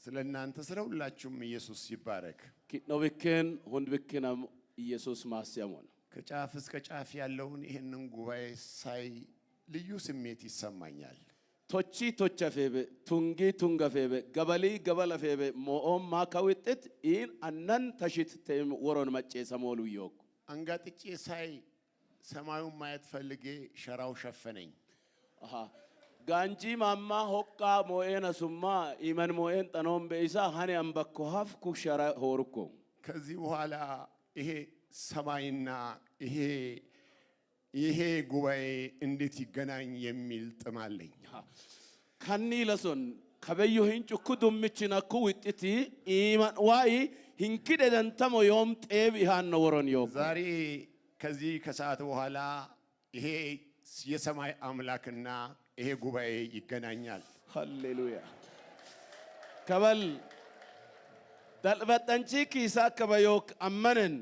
ስለ እናንተ ስለ ሁላችሁም ኢየሱስ ይባረክ። ኪኖ ብክን ሁንድ ብክናም ኢየሱስ ማስያሞን። ከጫፍ እስከ ጫፍ ያለውን ይህንን ጉባኤ ሳይ ልዩ ስሜት ይሰማኛል። ቶቺ ቶቻ ፌቤ፣ ቱንጊ ቱንጋ ፌቤ፣ ገበሊ ገበላ ፌቤ ሞኦም ማካዊጥት ኢን አነን ተሽት ቴም ወሮን መጬ ሰሞሉ ዮክ። አንጋጥጬ ሳይ ሰማዩን ማየት ፈልጌ ሸራው ሸፈነኝ። አሃ ጋንጂ ማማ ሆቃ ሞኤን አሱማ ኢመን ሞኤን ጠኖም በኢሳ ሀኔ አንበኮ ሀፍ ኩሸራ ሆርኮ። ከዚህ በኋላ ይሄ ሰማይና ይሄ ጉባኤ እንዴት ይገናኝ የሚል ጥም አለኝ። ከኒ ለሶን ከበዮ ሂንጩኩ ዱምችነኩ ውጥቲ ኢመን ዋይ ሂንኪደ ደንተሞ ዮም ጤብ ኢሃነ ወሮን ዮክ። ዛሬ ከዚህ ከሰዓት በኋላ ይሄ የሰማይ አምላክና ይሄ ጉባኤ ይገናኛል። ሃሌሉያ። ከበል dalbaxanchi kiisa ከበዮክ አመንን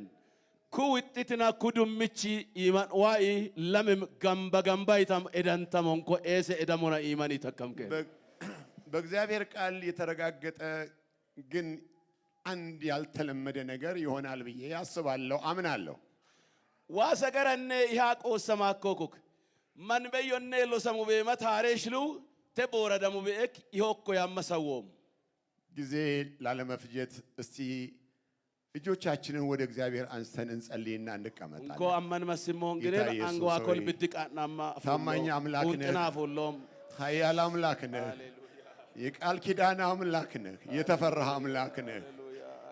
ኩ ውጥትና ኩ ዱምቺ ኢመን ዋይ ለምም ገንባ ገንባ ይታም ኤደንተሞንኮ ኤሰ ኤደሞና ኢመን ይተከምከ። በእግዚአብሔር ቃል የተረጋገጠ ግን አንድ ያልተለመደ ነገር ይሆናል ብዬ አስባለሁ፣ አምናለሁ። ዋሰገረኔ ኢሃ ቆሰማኮኩክ መንበዮኔ ሎሰሙ ቤመ ታሬሽሉ ተ ቦረደሙ ቤክ ይሆኮ ያመሰዎም። ጊዜ ላለመፍጀት እስቲ እጆቻችንን ወደ እግዚአብሔር አንስተን እንጸልይና እንኮ እንቀመጣለን። አመን መስሞን ጌታ ግንን ኢየሱስ አንጓ ኮል ሆይ፣ ብድቃናማ ታማኝ አምላክ ነህ። ቁንጥና ፎሎም። ኃያል አምላክ ነህ። የቃል ኪዳን አምላክ ነህ። የተፈራህ አምላክ ነህ።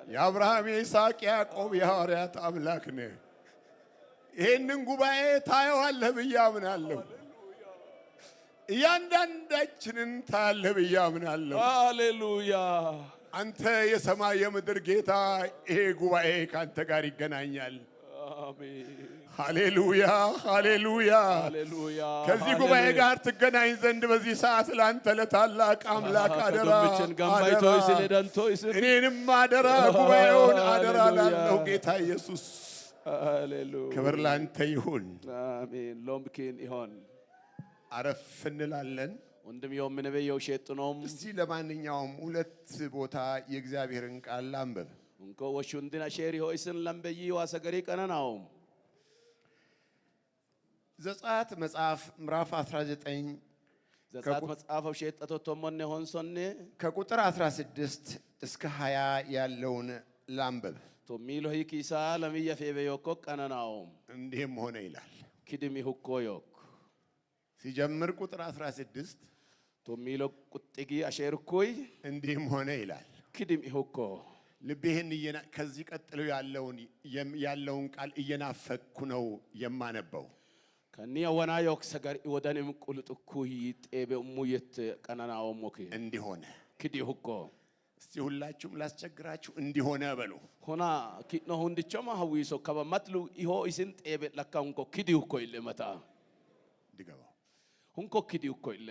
የአብርሃም፣ የይስሐቅ፣ የያዕቆብ፣ የሐዋርያት አምላክ ነህ። ይህንን ጉባኤ ታየዋለህ ብዬ አምናለሁ። እያንዳንዳችንን ታያለህ ብዬ አምናለሁ። ሃሌሉያ። አንተ የሰማይ የምድር ጌታ፣ ይሄ ጉባኤ ከአንተ ጋር ይገናኛል። አሜን። ሃሌሉያ፣ ሃሌሉያ። ሃሌሉያ። ከዚህ ጉባኤ ጋር ትገናኝ ዘንድ በዚህ ሰዓት ለአንተ ለታላቅ አምላክ አደራ፣ ከዱምችን ገንባይቶ አደራ። ይስን ኤደንቶ ይስን። እኔንም አደራ፣ ጉባኤውን አደራ ሃሌሉያ። ላለሁ ጌታ ኢየሱስ ሃሌሉያ። ክብር ላንተ ይሁን። አሜን። ሎምኪን ይሆን። አረፍ እንላለን። ወንድም ዮም ምን በየው ሼጥኖም። እስቲ ለማንኛውም ሁለት ቦታ የእግዚአብሔርን ቃል ላንብብ። እንኮ ወሹንድና ሼሪ ሆይስን ለምበይ ዋሰገሪ ቀነናውም። ዘጸአት መጽሐፍ ምዕራፍ 19 ዘጸአት መጽሐፍ ሼጠቶ ቶሞኔ ሆንሶኔ ከቁጥር 16 እስከ 20 ያለውን ላንብብ። ቶሚሎ ሂኪሳ ለምየ ፌበ ዮኮ ቀነናውም። እንዲህም ሆነ ይላል። ኪድሚ ሁኮ ዮክ። ሲጀምር ቁጥር 16 ቶሚሎ ቁጥጊ አሼርኩይ እንዲህም ሆነ ይላል። ኪድሚ ሁኮ። ልቤህን ከዚህ ቀጥሎ ያለውን ቃል እየናፈቅኩ ነው የማነበው። ከኒ አወና ዮክ ሰገር ወደንም ቁልጥኩይ ጤቤ ሙየት ቀነናውም ሞኪ። እንዲህ ሆነ። ኪዲ ሁኮ። እስቲ ሁላችሁም ላስቸግራችሁ፣ እንዲህ ሆነ በሉ። ሆና ኪኖ ሁንዲቾማ ሀዊሶ ከበ መትሉ ኢሆ ኢስን ጤቤ ለካ ሁንኮ ኪዲ ሁኮ ይለ መታ። ድገመው። ሁንኮ ኪዲ ሁኮ ይለ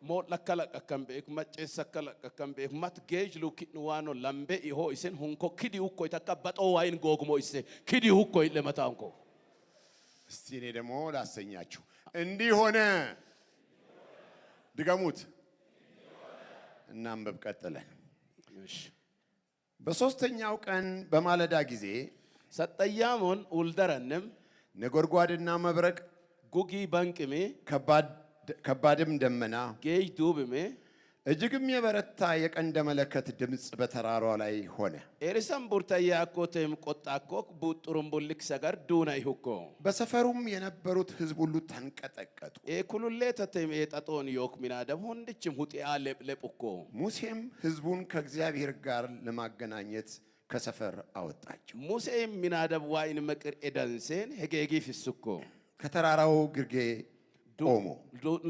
ሞ ለካ ለቀከም ቤክ መጨስ ለካ ለቀከም ቤክ መት ጌጅ ሉ ኪን ዋኖ ለምቤ ኢሆ ኢስን ሁንኮ ኪዲ ሁኮ ይተካ በጦ ዋይን ጎግሞ ኢሴ ኪዲ ሁኮ ይለ መታ ሁንኮ። እስቲ እኔ ደግሞ ላሰኛችሁ። እንዲህ ሆነ። ድገሙት። እናንብብ ቀጥለን። እሺ። በሦስተኛው ቀን በማለዳ ጊዜ ሰጠያሙን ውልደረንም ነጎድጓድና መብረቅ ጉጊ በንቅሜ ከባድም ደመና ጌጅ ዱብሜ እጅግም የበረታ የቀንደ መለከት ድምፅ በተራራው ላይ ሆነ። ኤሪሰን ቡርተያኮቴም ቆጣኮክ ቡጡሩምቡልክ ሰገር ዱና ይሁኮ። በሰፈሩም የነበሩት ሕዝብ ሁሉ ተንቀጠቀጡ። ኤኩሉሌ ተቴም ኤጠጦን ዮክ ሚናደም ሁንድችም ሁጤአ ሌጵሌጵ እኮ። ሙሴም ሕዝቡን ከእግዚአብሔር ጋር ለማገናኘት ከሰፈር አወጣቸው። ሙሴም ሚናደብ ዋይን መቅር ኤደንሴን ሄጌጊ ፍስኮ። ከተራራው ግርጌ ቆሞ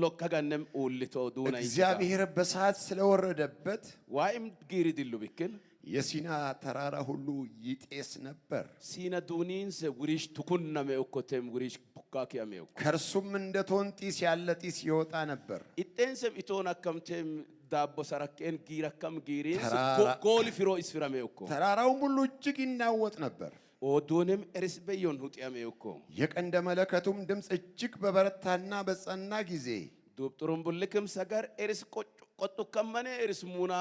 ሎከገነም ኡልቶ ዱና። እግዚአብሔር በእሳት ስለወረደበት ዋይም ጊሪ ድሉ ብክን የሲና ተራራ ሁሉ ይጤስ ነበር። ሲነ ዱኒንስ ውሪሽ ቱኩነሜ እኮቴም ውሪሽ ቡካኪያሜ እኮ። ከእርሱም እንደ ቶን ጢስ ያለ ጢስ ይወጣ ነበር። ኢጤንሰም ኢቶን አከምቴም ዳቦ ሰረኬን ጊረከም ጊሪንስ ጎል ፊሮ እስፊረሜ እኮ። ተራራውም ሁሉ እጅግ ይናወጥ ነበር። ኦዱንም ኤርስ በዮን ሁጥያሜ እኮ። የቀንደ መለከቱም ድምፅ እጅግ በበረታና በጸና ጊዜ ዱብ ጥሩምቡልክም ሰገር ኤርስ ቆጡ ከመኔ ኤርስ ሙና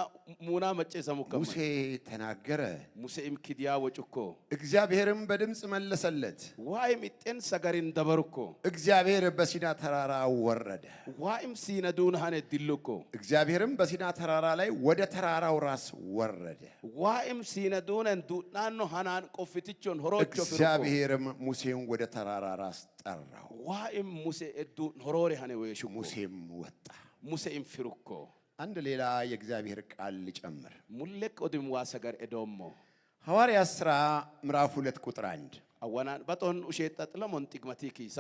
ሙና መጨሰሙ ሙሴ ከመኔ ተናገረ፣ ሙሴም ኪድያ ወጭኮ እግዚአብሔርም በድምፅ መለሰለት። ዋይም ኢጤን ሰገሪን ደበርኮ እግዚአብሔር በሲና ተራራ ወረደ። ዋይም ሲነዱን ሀኔ ድልኮ እግዚአብሔርም በሲና ተራራ ላይ ወደ ተራራው ራስ ወረደ። ዋይም ሲነዱነን ዱናኖ ሀናን ቆፍትቾን ሆሮቾ ፍርኮ እግዚአብሔርም ሙሴን ወደ ተራራ ራስ ጠራው። ዋይም ሙሴ እዱ ሆሮሬ ሀኔ ወየሹኮ ሙሴም ወጣ። ሙሴም ፍሩኮ አንድ ሌላ የእግዚአብሔር ቃል ልጨምር። ሙሌክ ኦድም ዋ ሰገር ኤዶሞ ሐዋርያት ሥራ ምዕራፍ 2 ቁጥር 1። አወናን በጦን ኡሼ ጠጥለሞን ጥግመቲ ኪሳ።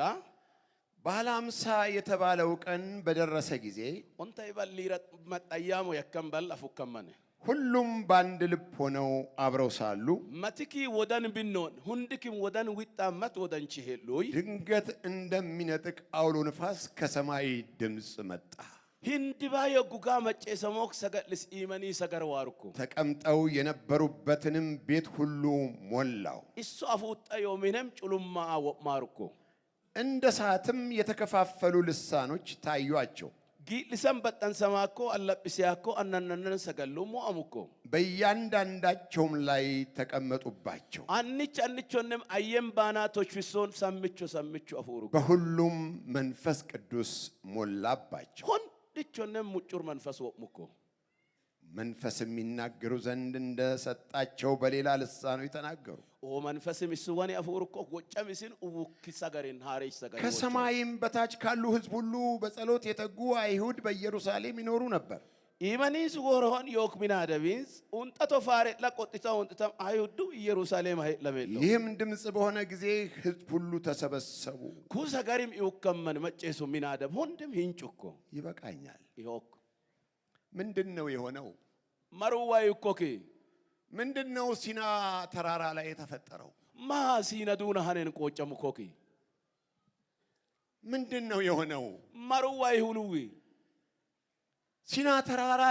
በዓለ ሃምሳ የተባለው ቀን በደረሰ ጊዜ ኦንተ ይበሊረ መጠያሞ የከም በል አፉከመነ ሁሉም በአንድ ልብ ሆነው አብረው ሳሉ መትኪ ወደን ብኖን ሁንድክም ወደን ዊጣመት ወደንቺ ሄሉይ ድንገት እንደሚነጥቅ አውሎ ንፋስ ከሰማይ ድምፅ መጣ። ሂንድባዮ ጉጋ መጨሰሞክ ሰገድልስ ኢመኒ ሰገር ዋርኩ። ተቀምጠው የነበሩበትንም ቤት ሁሉ ሞላው። እሱ አፉጣ ዮሚነም ጩሉማ ወማርኩ። እንደ እሳትም የተከፋፈሉ ልሳኖች ታዩአቸው። ጊልሰን በጠንሰማኮ አለጵስያኮ አናናነን ሰገሉ ሞአሙኮ። በእያንዳንዳቸውም ላይ ተቀመጡባቸው። አንች አንቾንም አየም ባና ቶችፊሶን ሰምቾ ሰምቾ አፉሩ። በሁሉም መንፈስ ቅዱስ ሞላባቸው። ሁንድቾንም ሙጩር መንፈስ ወሙኮ። መንፈስም ይናገሩ ዘንድ እንደሰጣቸው በሌላ ልሳኖች ተናገሩ። ኦ መንፈስም እሱ ወኔ አፉርኮ ወጨም isin uwukki ሰገሪን ሃሬች ሰገሪ። ከሰማይም በታች ካሉ ሕዝብ ሁሉ በጸሎት የተጉ አይሁድ በኢየሩሳሌም ይኖሩ ነበር። ኢመኒስ ወሮሆን ዮክ ሚናደቢንስ ኡንጠቶ ፋሬ ለቆጥታ ኡንጥተም አይሁዱ ኢየሩሳሌም ለሜሎ። ይህም ድምፅ በሆነ ጊዜ ሕዝብ ሁሉ ተሰበሰቡ። ኩሰገሪም ይውከመን መጨሱ ሚናደብ ሁንድም ሂንጩኮ። ይበቃኛል። ይሆክ። ምንድን ነው የሆነው? መሩዋ ይኮኪ። ምንድን ነው ሲና ተራራ ላይ የተፈጠረው? ማ ሲነዱነ ሀኔን ቆጨሙ ኮኪ። ምንድን ነው የሆነው? መሩዋ ይሁሉዊ። ሲና ተራራ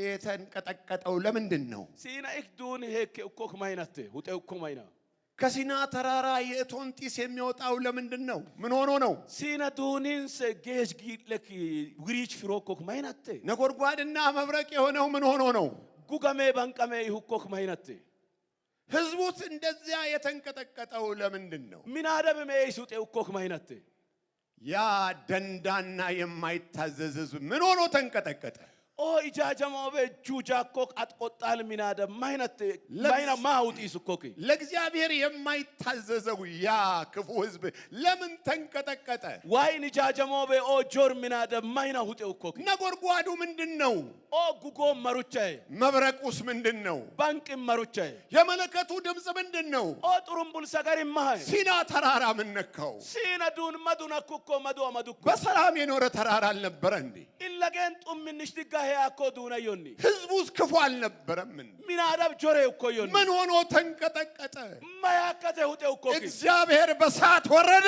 የተንቀጠቀጠው ለምንድን ነው? ሲና ኢክዱን ሄክ እኮክ ማይናቴ ሁጤ እኮ ማይና። ከሲና ተራራ የእቶን ጢስ የሚወጣው ለምንድን ነው? ምን ሆኖ ነው? ሲና ዱኒንስ ጌሽ ጊለክ ውሪች ፍሮኮክ ማይናቴ። ነጎድጓድና መብረቅ የሆነው ምን ሆኖ ነው? ጉገሜ ባንቀሜ ይሁኮክ ማይናቴ። ህዝቡስ እንደዚያ የተንቀጠቀጠው ለምንድን ነው? ሚናደብ ሜይስ ሁጤ እኮክ ማይናቴ። ያ ደንዳና የማይታዘዝ ህዝብ ምን ሆኖ ተንቀጠቀጠ? ኦ ኢጃጀማው ጁጃኮክ አጥቆጣል ሚናደብ ማይናቴ ማይና ማውጢስ እኮክ። ለእግዚአብሔር የማይታዘዘው ያ ክፉ ህዝብ ለምን ተንቀጠቀጠ? ዋይን ኢጃጀማው ኦ ጆር ሚናደብ ማይና ሁጤ እኮክ። ነጎድጓዱ ምንድን ነው? ኦ ጉጎ መሩቻዬ። መብረቁስ ምንድን ነው? ባንቅ መሩቻዬ። የመለከቱ ድምፅ ምንድን ነው? ኦ ጥሩምቡል ሰገር ማሃይ። ሲና ተራራ ምን ነካው? ሲና ዱን መዱና ኩኮ መዱ አመዱኮ። በሰላም የኖረ ተራራ አልነበረ እንዴ? ኢለገን ጡምንሽ ድጋ ሄያኮ ዱነ ዮኒ። ህዝቡስ ክፉ አልነበረም እንዴ? ሚናደብ ጆሬ እኮ ዮኒ። ምን ሆኖ ተንቀጠቀጠ? ማያከተ ሁጤ እኮ። እግዚአብሔር በእሳት ወረደ።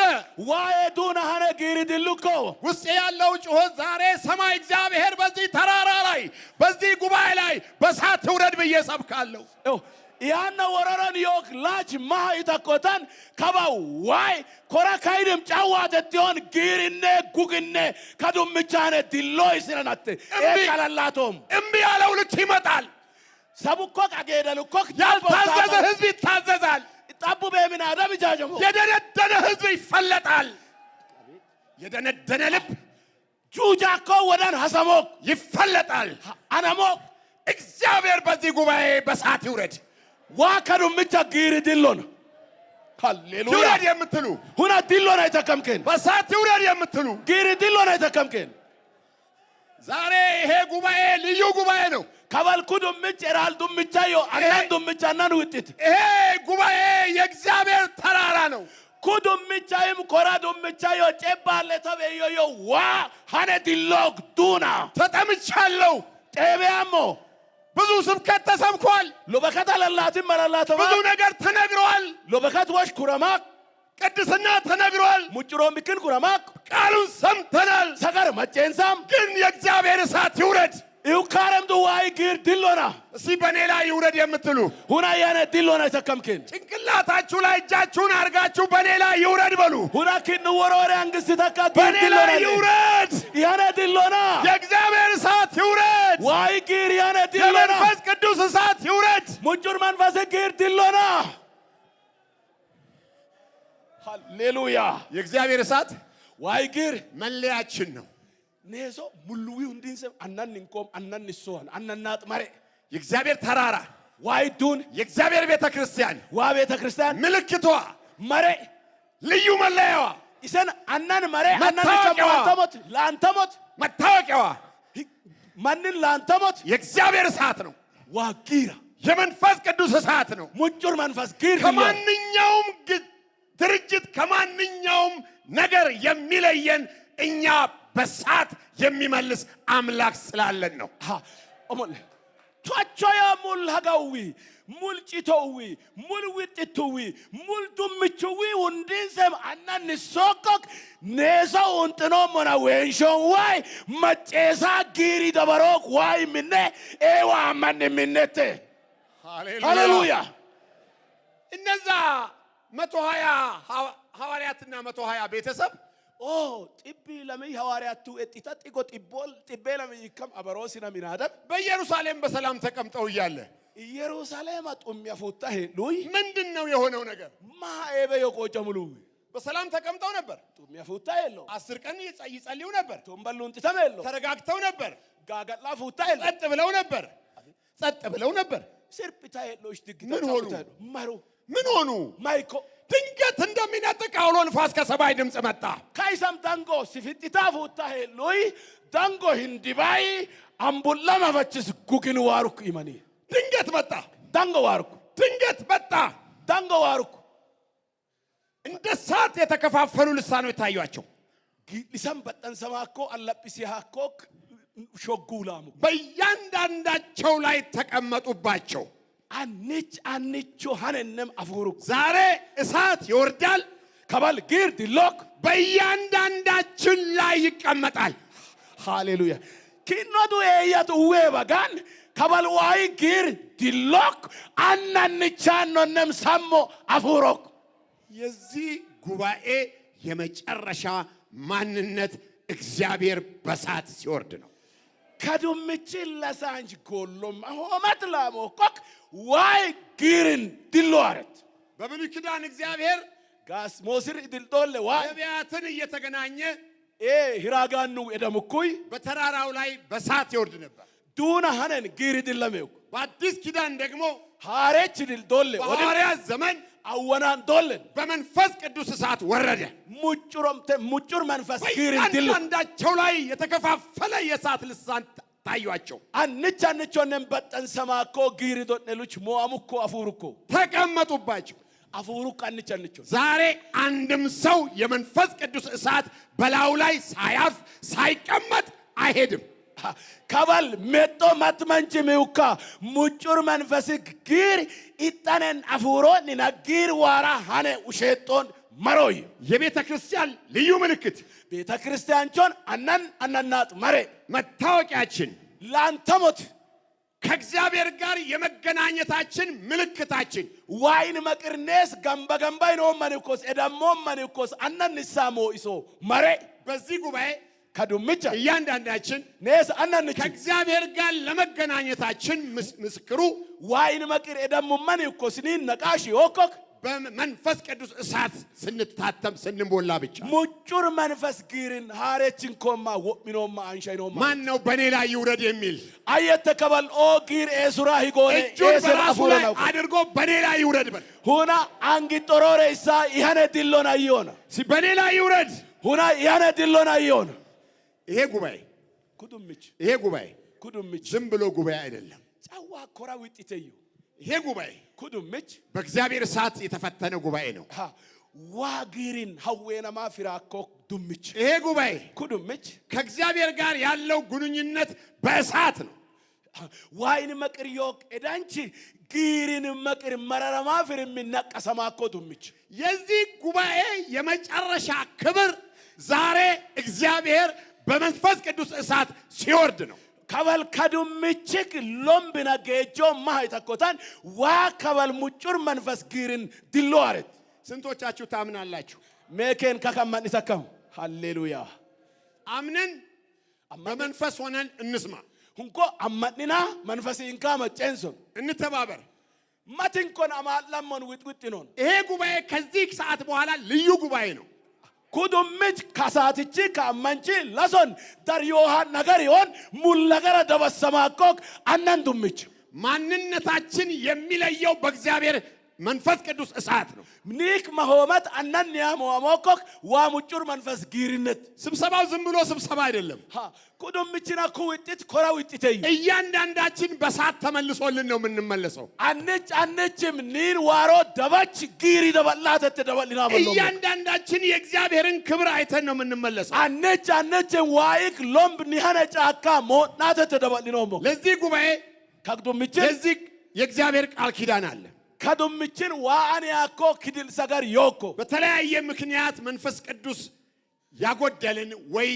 ዋዬ ዱነ ሀነ ጊሪ ድልኮ። ውስጥ ያለው ጩኸት ዛሬ ሰማይ እግዚአብሔር በዚህ ተራራ ላይ፣ በዚህ ጉባኤ ላይ በእሳት ትውረድ ብዬ ሰብካለሁ። ያነ ወረረን ዮክ ላች ማሃ ይተኮተን ከባ ዋይ ኮራ ካይድም ጫዋተቲዮን ጊሪኔ ጉግኔ ከዱምቻነ ድሎ ይስነናት ኤቀለላቶም። እምቢ ያለው ልክ ይመጣል። ሰቡኮ ቀጌደልኮ። ያልታዘዘ ህዝብ ይታዘዛል። ጠቡ ቤሚናደብ ኢጃጀሞ። የደነደነ ህዝብ ይፈለጣል። የደነደነ ልብ ጁጃኮ ወደን ሀሰሞክ ይፈለጣል። አነሞክ። እግዚአብሔር በዚህ ጉባኤ በእሳት ይውረድ። ዋ ከዱምቻ ጊሪ ድሎን ሃሌሉያ። ይውረድ የምትሉ፣ ሁና ድሎን አይተከምኬን። በእሳት ይውረድ የምትሉ፣ ጊሪ ድሎን አይተከምኬን። ዛሬ ይሄ ጉባኤ ልዩ ጉባኤ ነው። ከበልኩ ዱምች ኤራል ዱምቻ ዮ አናን ዱምቻ አናን ውጥት። ይሄ ጉባኤ የእግዚአብሔር ተራራ ነው። ኩዱምቻይም ኮራ ዱምቻ ዮ ጨባለ ተበዮ ዮ ዋ ሀነ ድሎክ ዱና። ተጠምቻለሁ። ጤቢያሞ። ብዙ ስብከት ተሰብኳል። ሎበከት አለላትም መለላተማ። ብዙ ነገር ተነግሯል። ሎበከት ወሽ ኩረማክ። ቅድስና ተነግሯል። ሙጭሮ ምክን ኩረማክ። ቃሉን ሰምተናል። ሰገር መጨንሳም። ግን የእግዚአብሔር እሳት ይውረድ። ይውካረም ድዋይ ጊር ድሎና። እስቲ በእኔ ላይ ይውረድ የምትሉ ሁና ያነ ድሎና ይተከምክን። ጭንቅላታችሁ ላይ እጃችሁን አድርጋችሁ በእኔ ላይ ይውረድ በሉ። ሁና ኪን ወሮሬ አንግስት ተካ ጊር በእኔ ድሎና። ላይ ይውረድ። ያነ ድሎና። የእግዚአብሔር እሳት ይውረድ። ዋይ ጊር ያነ ድሎና። የመንፈስ ቅዱስ እሳት ይውረድ። ሙጩር መንፈስ ጊር ድሎና። ሃሌሉያ። የእግዚአብሔር እሳት ዋይ ጊር መለያችን ነው። ኔሶ ሙሉዊ ሁንዲንሰ አናን እንቆም አናን ሶን አናናጥ መሬ። የእግዚአብሔር ተራራ፣ ዋይ ዱን፣ የእግዚአብሔር ቤተ ክርስቲያን ዋ ቤተ ክርስቲያን ምልክቷ፣ መሬ፣ ልዩ መለያዋ፣ ኢሰን አናን መሬ አናን መታወቂያዋ። ለአንተሞት ለአንተሞት መታወቂያዋ ማንን ለአንተሞት የእግዚአብሔር እሳት ነው። ዋ ጊራ። የመንፈስ ቅዱስ እሳት ነው። ሙጩር መንፈስ ጊር። ከማንኛውም ድርጅት፣ ከማንኛውም ነገር የሚለየን እኛ በእሳት የሚመልስ አምላክ ስላለን ነው። ኦሞል ቷቾያ ሙል ሀጋዊ ሙል ጭቶዊ ሙል ውጥቱዊ ሙል ዱምቹዊ ሁንዲንሰም አናን ሶቆክ ኔሶ ውንጥኖሞና ዌንሾን ዋይ መጬሳ ጊሪ ደበሮክ ዋይ ምነ ኤዋ አማን ምነቴ። ሃሌሉያ። እነዛ 120 ሐዋርያትና 120 ቤተሰብ ኦ ጥቢ ለምይ ሐዋርያቱ እጢታ ጢጎ ጢቦል ጢቤ ለምይ ከም አበሮሲና ሚናደም በኢየሩሳሌም በሰላም ተቀምጠው እያለ ኢየሩሳሌም ጡሚያ ፉታ ሄሉይ ምንድን ነው የሆነው ነገር? ማኤበ የቆጨሙሉ በሰላም ተቀምጠው ነበር። ጡሚያ ፉታ የለው። 10 ቀን ይጸልዩ ነበር። ቶምበሉን ጥተም የለው። ተረጋግተው ነበር። ጋጋላ ፉታ የለው። ጸጥ ብለው ነበር። ጸጥ ብለው ነበር። ስርፕታ የለው እሽድግታ። ምን ሆኑ? መሩ። ምን ሆኑ? ማይኮ። ድንገት እንደሚነጥቅ አውሎ ንፋስ ከሰማይ ድምፅ መጣ። ካይሰም ዳንጎ ሲፍጥታ ፉታ ሄሉይ ዳንጎ ሂንዲባይ አምቡላ መፈችስ ጉግን ዋሩክ ኢመኒ። ድንገት መጣ። ዳንጎ ዋሩክ። ድንገት መጣ። ዳንጎ ዋሩክ። እንደ እሳት የተከፋፈሉ ልሳኖች ታዩአቸው። ሊሰን በጠንሰማኮ አላጲሲሃኮ ሾጉላሙ። በእያንዳንዳቸው ላይ ተቀመጡባቸው። አንች አንቾ ሀነንም አፉሩክ። ዛሬ እሳት ይወርዳል፣ ከባል ጊር ዲሎክ። በእያንዳንዳችን ላይ ይቀመጣል። ሃሌሉያ። ኪኖቱ ኤያቱ ውዌ በጋን ከባል ዋይ ጊር ዲሎክ አናንቻኖንም ሰሞ አፉሮክ። የዚህ ጉባኤ የመጨረሻ ማንነት እግዚአብሔር በእሳት ሲወርድ ነው። ከዱምቺ ለሳንች ጎሎም ሆመት ላሞኮክ ዋይ ጊርን ዲሎ አረት። በብሉይ ኪዳን እግዚአብሔር ጋስ ሞስር ድልጦለ ዋይ ነቢያትን እየተገናኘ ኤ ሂራጋኑ ኤደሙኩይ በተራራው ላይ በእሳት ይወርድ ነበር። ዱና ሀነን ጊር ድለሜው። በአዲስ ኪዳን ደግሞ ሃሬች ድልጦለ በሐዋርያት ዘመን አወናን ዶለን በመንፈስ ቅዱስ እሳት ወረደ። ሙጩሮምተ ሙጩር መንፈስ ጊርን ድሎ። በእያንዳንዳቸው ላይ የተከፋፈለ የእሳት ልሳን ታዩአቸው። አንች አንቾነን በጠን ሰማኮ ጊር ዶኔሉች ሞአሙኮ አፉሩኮ። ተቀመጡባቸው። አፉሩክ አንች አንቾ። ዛሬ አንድም ሰው የመንፈስ ቅዱስ እሳት በላዩ ላይ ሳያርፍ፣ ሳይቀመጥ አይሄድም። ከባል ሜጦ ማትመንች ሚውካ ሙጩር መንፈስ ጊር ኢጣነን አፉሮ ኒና ጊር ዋራ ሀነ ውሼጦን መሮይ። የቤተ ክርስቲያን ልዩ ምልክት፣ ቤተ ክርስቲያንቾን አናን አናናጥ መሬ፣ መታወቂያችን፣ ላንተሞት፣ ከእግዚአብሔር ጋር የመገናኘታችን ምልክታችን፣ ዋይን መቅርኔስ ገንበ ገንባይ ኖመን እኮስ ኤዳሞመን እኮስ አናን ሳሞ ኢሶ መሬ። በዚህ ጉባኤ ከዱምቻ እያንዳንዳችን ኔስ አናንች ከእግዚአብሔር ጋር ለመገናኘታችን ምስክሩ ዋይን መቅር ኤዳሞመን እኮስ ኒን ነቃሽ ዮኮክ በመንፈስ ቅዱስ እሳት ስንታተም፣ ስንሞላ ብቻ። ሙጩር መንፈስ ጊርን ሃሬችን ኮማ ወሚኖማ አንሻይኖማ። ማን ነው በእኔ ላይ ይውረድ የሚል? አየተ ከበል ኦ ጊር ኤሱራ ሂጎኔ። እጁን ኤሰር በራሱ አፉረ ላይ ነው አድርጎ በእኔ ላይ ይውረድ በል። ሁና አንጊጦሮሬ ኢሳ ይሀነ ድሎና ይሆነ። እስኪ በእኔ ላይ ይውረድ። ሁና ይሀነ ድሎና ይሆነ። ይሄ ጉባኤ ኩዱምች ይሄ ጉባኤ ኩዱምች ዝም ብሎ ጉባኤ አይደለም። ጫዋ ኮራ ውጥተዩ። ይሄ ጉባኤ ኩዱምች በእግዚአብሔር እሳት የተፈተነ ጉባኤ ነው። ዋጊርን ሀዌነማ ፊራኮ ዱምች። ይሄ ጉባኤ ኩዱምች ከእግዚአብሔር ጋር ያለው ግንኙነት በእሳት ነው። ዋይን መቅር ዮቅ ኤዳንቺ ጊርን መቅር መረረማ ፊርሚነቀሰማኮ ዱምች። የዚህ ጉባኤ የመጨረሻ ክብር ዛሬ እግዚአብሔር በመንፈስ ቅዱስ እሳት ሲወርድ ነው። Kabal kadumichik lombina geejo mahaytakotan ዋ kabal ሙጩር መንፈስ girin dillo aret። ስንቶቻችሁ ታምናላችሁ? ሜኬን ከከማን ይሰከም ሃሌሉያ። አምነን በመንፈስ ሆነን እንስማ፣ ሁንኮ አማኒና መንፈስ ኢንካ መጨንሶን እንተባበር። ማቲንኮን አማላሞን ዊጥዊጥኖን። ይሄ ጉባኤ ከዚህ ሰዓት በኋላ ልዩ ጉባኤ ነው። ኩዱምች ከሳትቺ ከአመንቺ ለሶን ደርዮሃ ነገር ይሆን ሙለገረ ደበሰማኮክ አነን ዱምች። ማንነታችን የሚለየው በእግዚአብሔር መንፈስ ቅዱስ እሳት ነው። ኒክ መሆመት አነን ያሞሞኮክ ዋ ሙጩር መንፈስ ጊርነት። ስብሰባው ዝም ብሎ ስብሰባ አይደለም። ኩዱምችና ኩውጥት ኮራ ውጥተይ። እያንዳንዳችን በእሳት ተመልሶልን ነው የምንመለሰው። አንች አንችም ኒን ዋሮ ደበች ጊሪ ደበላተት ደበሊና በሎ። እያንዳንዳችን የእግዚአብሔርን ክብር አይተን ነው የምንመለሰው። አንች አንችም ዋይክ ሎምብ ኒሃነ ጫካ ሞናተት ደበሊኖሞ። ለዚህ ጉባኤ ከዱምችን ለዚህ የእግዚአብሔር ቃል ኪዳን አለ። ከዱምችን ዋአን ያኮ ክድል ሰገር ዮኮ። በተለያየ ምክንያት መንፈስ ቅዱስ ያጎደልን ወይ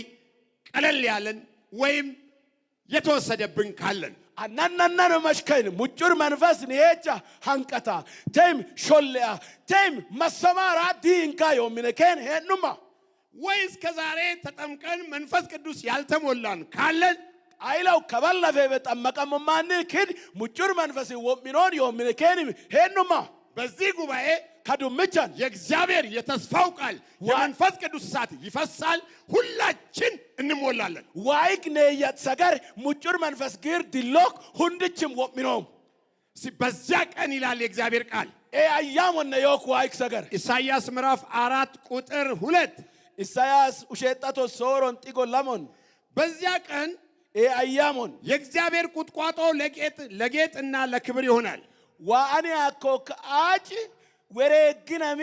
ቀለል ያለን ወይም የተወሰደብን ካለን፣ አናናናን መሽከይን ሙጩር መንፈስ ኒሄቻ ሃንቀታ ተይም ሾልያ ተይም መሰማራ ዲንካ ዮሚነኬን ሄኑማ፣ ወይ እስከ ዛሬ ተጠምቀን መንፈስ ቅዱስ ያልተሞላን ካለን፣ አይለው ከበለፈ በጠመቀሙማን ክድ ሙጩር መንፈስ ወሚኖን ዮሚነኬን ሄኑማ፣ በዚህ ጉባኤ ከዱምቻን የእግዚአብሔር የተስፋው ቃል የመንፈስ ቅዱስ እሳት ይፈሳል። ሁላችን እንሞላለን። ዋይክ ኔየት ሰገር ሙጩር መንፈስ ግር ድሎክ ሁንድችም ወሚኖም። እስቲ በዚያ ቀን ይላል የእግዚአብሔር ቃል፣ ኤ አያሞነ ዮክ ዋይክ ሰገር። ኢሳይያስ ምዕራፍ 4 ቁጥር 2። ኢሳያስ ውሼጣቶ ሶሮን ጢጎ ለሞን። በዚያ ቀን ኤ አያሞን የእግዚአብሔር ቁጥቋጦ ለጌጥና ለክብር ይሆናል። ዋአኒ አኮ ከአጭ ወሬግነሚ።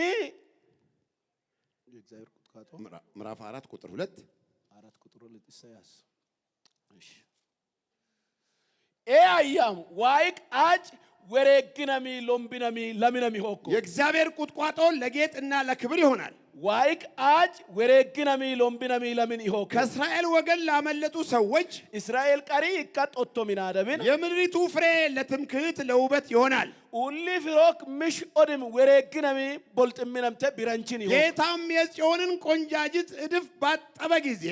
ምዕራፍ 4 ቁጥር 2። 4 ቁጥር 2 ኢሳያስ። እሺ፣ ኤ አያም ዋይቅ አጭ ወሬግነሚ ሎምቢነሚ ለሚነሚ ሆኮ። የእግዚአብሔር ቁጥቋጦ ለጌጥና ለክብር ይሆናል። ዋይቅ አጭ ወሬግነሚ ሎምቢነሚ ለምን ይሆኮ። ከእስራኤል ወገን ላመለጡ ሰዎች እስራኤል ቀሪ ይካ ጦቶ ሚናደብን የምድሪቱ ፍሬ ለትምክህት ለውበት ይሆናል። ኡሊ ፍሮክ ምሽ ኦድም ወሬግነሚ ቦልጥሚነምተ ቢረንችን ይሆ። ጌታም የጽዮንን ቆንጃጅት እድፍ ባጠበ ጊዜ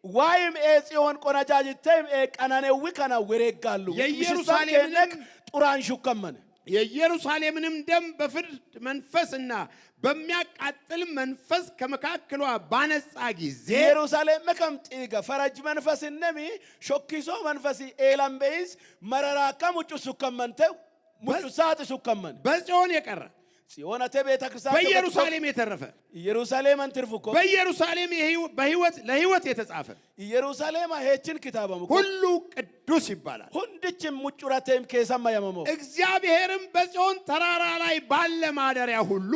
ዋይም ኤ ጽዮን ቆነጃጅተም ኤ ቀናኔዊ ከና ወሬጋሉ ጡራን ሹከመን። የኢየሩሳሌምንም ደም በፍርድ መንፈስና በሚያቃጥል መንፈስ ከመካከሏ ባነጻ ጊዜ፣ ኢየሩሳሌም ከም ጢገ ፈረጅ መንፈስ ነሚ ሾኪሶ መንፈስ ኤላምቤይስ መረራካ ሙጩ ሱከመንተ ሙጩ ሳጥ ሱከመን። በጽዮን የቀረ፣ ጽዮነተ ቤተ ክርስቲያን፣ በኢየሩሳሌም የተረፈ፣ ኢየሩሳሌም አንትርፉ እኮ፣ በኢየሩሳሌም በሕይወት ለሕይወት የተጻፈ ኢየሩሳሌም ሄችን ኪታበሙ ሁሉ ቅዱስ ይባላል። ሁንድችም ሙጩራቴም ኬሰማ የመሞ። እግዚአብሔርም በጽዮን ተራራ ላይ ባለ ማደሪያ ሁሉ፣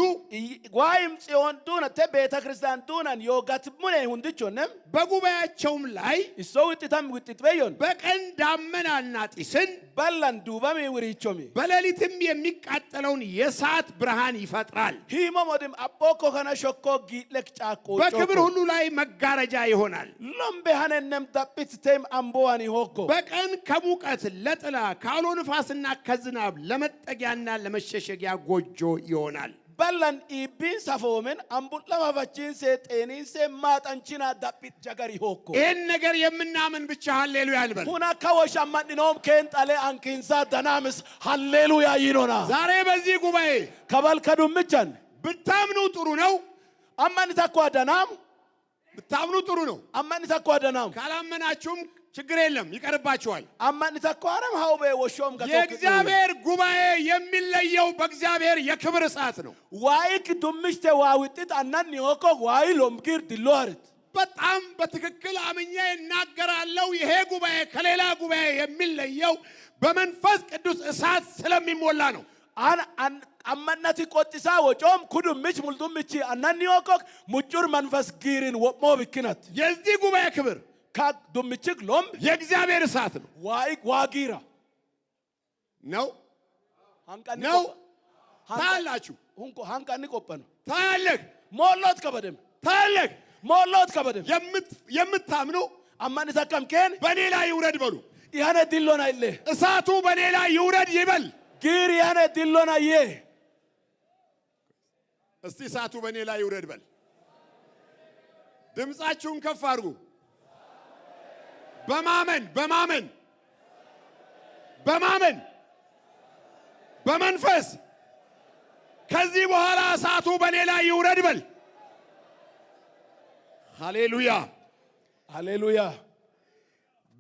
ዋይም ጽዮን ዱነ ተ ቤተ ክርስቲያን ዱነን ዮጋት ሙኔ ሁንድቾንም፣ በጉባኤያቸውም ላይ እሶ ውጥታም ውጥት በዮን፣ በቀን ዳመናና ጢስን፣ በላን ዱባሚ ውሪቾሚ፣ በሌሊትም የሚቃጠለውን የእሳት ብርሃን ይፈጥራል። ሂሞሞድም አቦኮ ከነ ሾኮ ጊለክ ጫቆ። በክብር ሁሉ ላይ መጋረጃ ይሆናል። ሎምቤ ሀነነም ዳጲት ቴም አምቦዋን ይሆኮ። በቀን ከሙቀት ለጥላ፣ ከአውሎ ንፋስና ከዝናብ ለመጠጊያና ለመሸሸጊያ ጎጆ ይሆናል። በላን ኢቢን ሰፎምን አምቡለማፈቺንሴ ጤኒንሴ ማጠንቺና ዳጲት ጀገር ይሆኮ። ይህን ነገር የምናምን ብቻ ሃሌሉያ እንበል። ሁና ከወሽ አማንኖም ኬንጣሌ አንኪንሳ ደናምስ ሃሌሉያ ይኖና። ዛሬ በዚህ ጉባኤ ከበል ከዱምቻን ብታምኑ ጥሩ ነው። አማን ተኳ ደናም። ብታምኑ ጥሩ ነው። አማን ተኳ ደናም። ካላመናችሁም ችግር የለም፣ ይቀርባችኋል። አማን ተኳ አረም ሀውቤ ወሾም ገቶ። የእግዚአብሔር ጉባኤ የሚለየው በእግዚአብሔር የክብር እሳት ነው። ዋይክ ዱምሽተ ዋውጥት አናን ዮኮ ዋይ ሎምጊር ድሎአርት። በጣም በትክክል አምኜ እናገራለሁ። ይሄ ጉባኤ ከሌላ ጉባኤ የሚለየው በመንፈስ ቅዱስ እሳት ስለሚሞላ ነው። አን አን አመነቲ ቆጥሳ ወጮም ኩዱምች ሙልዱምች አናን ዮኮ ሙጩር መንፈስ ጊሪን ወሞ ብክነት። የዚህ ጉባኤ ክብር ከዱምችክ ሎምብ የእግዚአብሔር እሳት ነው። ዋይክ ዋጊራ ነው። አንቀኒ ነው። ታያላችሁ፣ ሁንኮ ሃንቀኒ ቆጳኑ። ታያለህ፣ ሞሎት ከበደም። ታያለህ። ሞሎት ከበደም። የምታምኑ አማን ተከም ኬን በእኔ ላይ ይውረድ በሉ። ያነ ድሎና ይለ እሳቱ በእኔ ላይ ይውረድ ይበል። ጊር ያነ ድሎና የ እስቲ እሳቱ በእኔ ላይ ይውረድ በል። ድምፃችሁን ከፍ አድርጉ። በማመን በማመን በማመን በመንፈስ ከዚህ በኋላ እሳቱ በእኔ ላይ ይውረድ በል። ሃሌሉያ። ሃሌሉያ።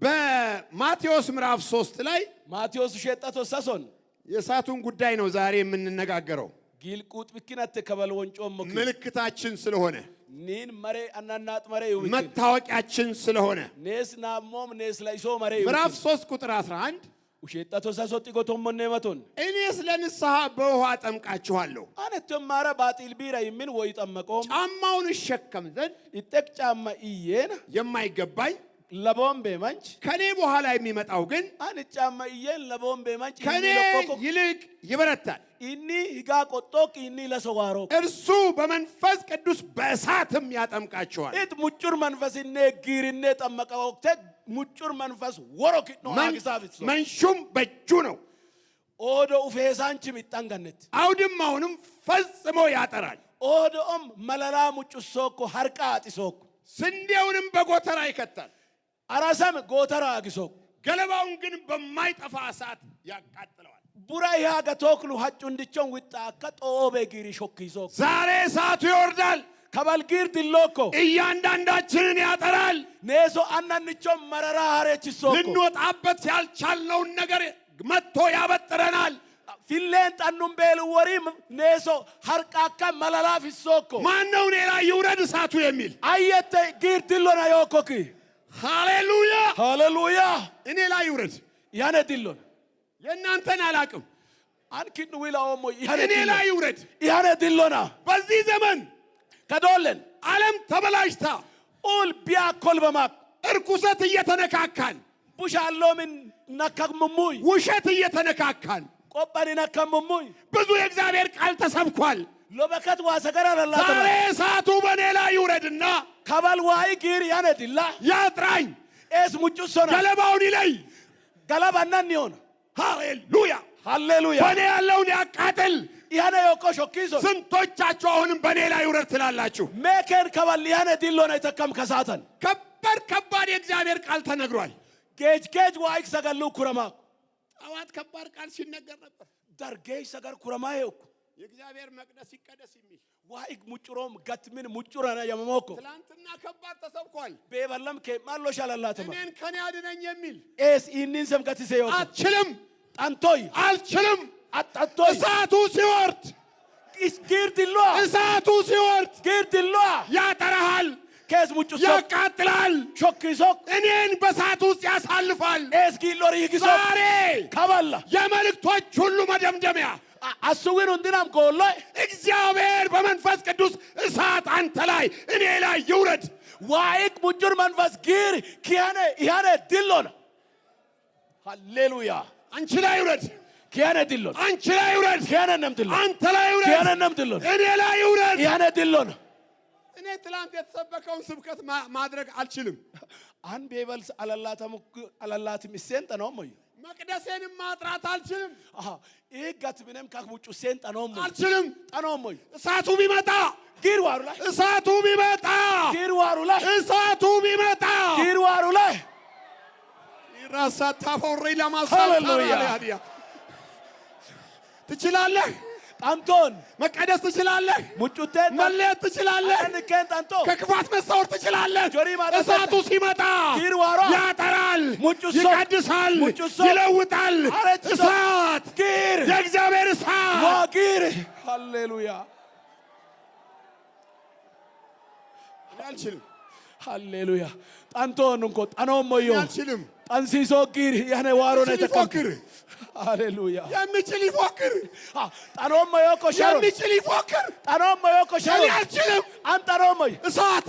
በማቴዎስ ምዕራፍ 3 ላይ ማቴዎስ ሸጠቶ ሰሶን የእሳቱን ጉዳይ ነው ዛሬ የምንነጋገረው። ጊልቁጥ ብኪናት ከበል ወንጮም ምልክታችን ስለሆነ ኒን መሬ አናናጥ መሬ መታወቂያችን ስለሆነ ኔስ ናሞም ኔስ ላይሶ መሬ ምዕራፍ 3 ቁጥር 11 ውሸጣቶ ሰሶ ጢጎቶሞኔ መቶን እኔስ ለንስሐ በውሃ አጠምቃችኋለሁ አነቶም ማረ ባጢል ቢራ ይምን ወይ ጠመቆም ጫማውን እሸከም ዘንድ ይጠቅ ጫማ እየን የማይገባኝ ለቦምቤ መንች ከኔ በኋላ የሚመጣው ግን አን ጫማ እየን ለቦምቤ መንች ከኔ ይልቅ ይበረታል። ኢኒ ሂጋ ቆጦቅ ኢኒ ለሰዋሮ እርሱ በመንፈስ ቅዱስ በእሳትም ያጠምቃችኋል። ኢት ሙጩር መንፈስ እኔ ጊርኔ ጠመቀ ወቅተ ሙጩር መንፈስ ወሮ ኪኖ አግሳፍሶ መንሹም በእጁ ነው። ኦዶ ኡፌሳንቺ ሚጣንገነት አውድማውንም ፈጽሞ ያጠራል። ኦዶኦም መለላ ሙጩሶኮ ሀርቃ አጢሶኮ ስንዴውንም በጎተራ ይከታል። አራሳም ጎተራ አግሶኮ ገለባውን ግን በማይጠፋ እሳት ያቃጥለዋል። ቡራ ያጋ ቶክሉ ሀጩ እንዲቾን ውጣካ ጦኦቤ ጊሪ ሾኪሶ ዛሬ እሳቱ ይወርዳል። ከበልጊር ድሎኮ እያንዳንዳችንን ያጠራል። ኔሶ አናንቾን መረራ ሀሬችሶኮ ልንወጣበት ያልቻልነውን ነገር መጥቶ ያበጥረናል። ፊሌን ጠኑን ቤል ወሪም ኔሶ ሀርቃካ መለላ ፊሶኮ ማነው እኔ ላይ ይውረድ እሳቱ የሚል? አየተ ጊር ድሎና ዮኮኪ ሃሌሉያ ሃሌሉያ። እኔ ላይ ይውረድ። ያነ ድሎን የእናንተን አላቅም። አንኪን ዊላኦሞ እኔ ላይ ይውረድ። ያነ ድሎና በዚህ ዘመን ከዶለን ዓለም ተበላሽታ ኡል ቢያኮል በማክ እርኩሰት እየተነካካን ቡሻሎምን ነከሙሙይ ውሸት እየተነካካን ቆጳኒ ነከሙሙይ ብዙ የእግዚአብሔር ቃል ተሰብኳል። ሎበከት ዋሰገር አለላ ዛሬ እሳቱ በእኔ ላይ ይውረድና ከበል ዋይ ጊር ያነ ድላ ያጥራኝ፣ ኤስ ሙጩሶና ገለባውን ይለይ። ገለባናን ይሆን ሃሌሉያ ሃሌሉያ። በእኔ ያለውን ያቃጥል። ያነ ዮኮ ሾኪሶ ስንቶቻችሁ አሁንም በእኔ ላይ ይውረድ ትላላችሁ? ሜኬን ከበል ያነ ድሎና ይተከም ከሳተን ከባድ ከባድ የእግዚአብሔር ቃል ተነግሯል። ጌጅ ጌጅ ዋይክ ሰገሉ ኩረማ ጠዋት ከባድ ቃል ሲነገር ነበር። ደርጌጅ ሰገር ኩረማ ይኩ የእግዚአብሔር መቅደስ ይቀደስ የሚል ዋይክ ሙጭሮም ገትምን ሙጭረና የመሞኮ ትላንትና ከባድ ተሰብኳል። ቤበለም ከማሎ ሻላላተማ እኔን ከኔ አድነኝ የሚል ኤስ ኢኒን ሰም ገትሴ ዮኮ አልችልም፣ ጠንቶይ አልችልም። አጣቶይ እሳቱ ሲወርድ ጊር ድሎ እሳቱ ሲወርድ ጊር ድሎ ያጠራሃል፣ ኬስ ሙጩሶ ያቃጥላል፣ ሾኪሶ እኔን በእሳት ውስጥ ያሳልፋል። ኤስ ጊሎር ይግሶ ዛሬ ከበላ የመልእክቶች ሁሉ መደምደሚያ አሱዊን እንዲናም ጎሎ እግዚአብሔር በመንፈስ ቅዱስ እሳት አንተ ላይ እኔ ላይ ይውረድ። ዋይክ ሙጩር መንፈስ ጊር ኪያነ ያነ ድሎና ሃሌሉያ። አንቺ ላይ ይውረድ፣ ኪያነ ድሎና አንቺ ላይ ይውረድ፣ ኪያነ ነም ድሎና አንተ ላይ ይውረድ፣ ኪያነ ነም ድሎና እኔ ላይ ይውረድ። ያነ ድሎና እኔ ትላንት የተሰበከውን ስብከት ማድረግ አልችልም። አን ቤበልስ አላላትም እሴን ጠኖሞይ መቅደሴንም ማጥራት አልችልም፣ ይህ ምንም ካክቡጩ ሴን ጠኖሞይ አልችልም። ጠኖሞይ እሳቱ ቢመጣ ጊር ዋሩ ላይ እሳቱ ቢመጣ ጊር ዋሩ ላይ እሳቱ ቢመጣ ጊር ዋሩ ላይ ራሳታ ፎሪ ሃሌሉያ። ለማሳታ ትችላለህ። ጠንቶን መቀደስ ትችላለህ። ሙጩቴን መለየት ትችላለህ። አንከን ጠንቶ ከክፋት መሰወር ትችላለህ። ጆሪ ማለት እሳቱ ሲመጣ ጊር ዋሯ ያጠራል፣ ሙጩሶ ይቀድሳል፣ ሙጩሶ ይለውጣል። አረጭሶ እሳት ጊር የእግዚአብሔር እሳት ዋጊር ሃሌሉያ እኔ አልችልም፣ ሃሌሉያ። ጠንቶን እንኮ ጠኖሞዮ እኔ አልችልም። ጠንሲሶ ጊር ያነ ዋሮ ነው የሚችል ተከም ይፎክር፣ ሃሌሉያ። የሚችል ይፎክር፣ ጠኖሞዮ ኮሻሮ የሚችል ይፎክር። ጠኖሞዮ ኮሻሮ እኔ አልችልም። አን ጠኖሞይ እሳት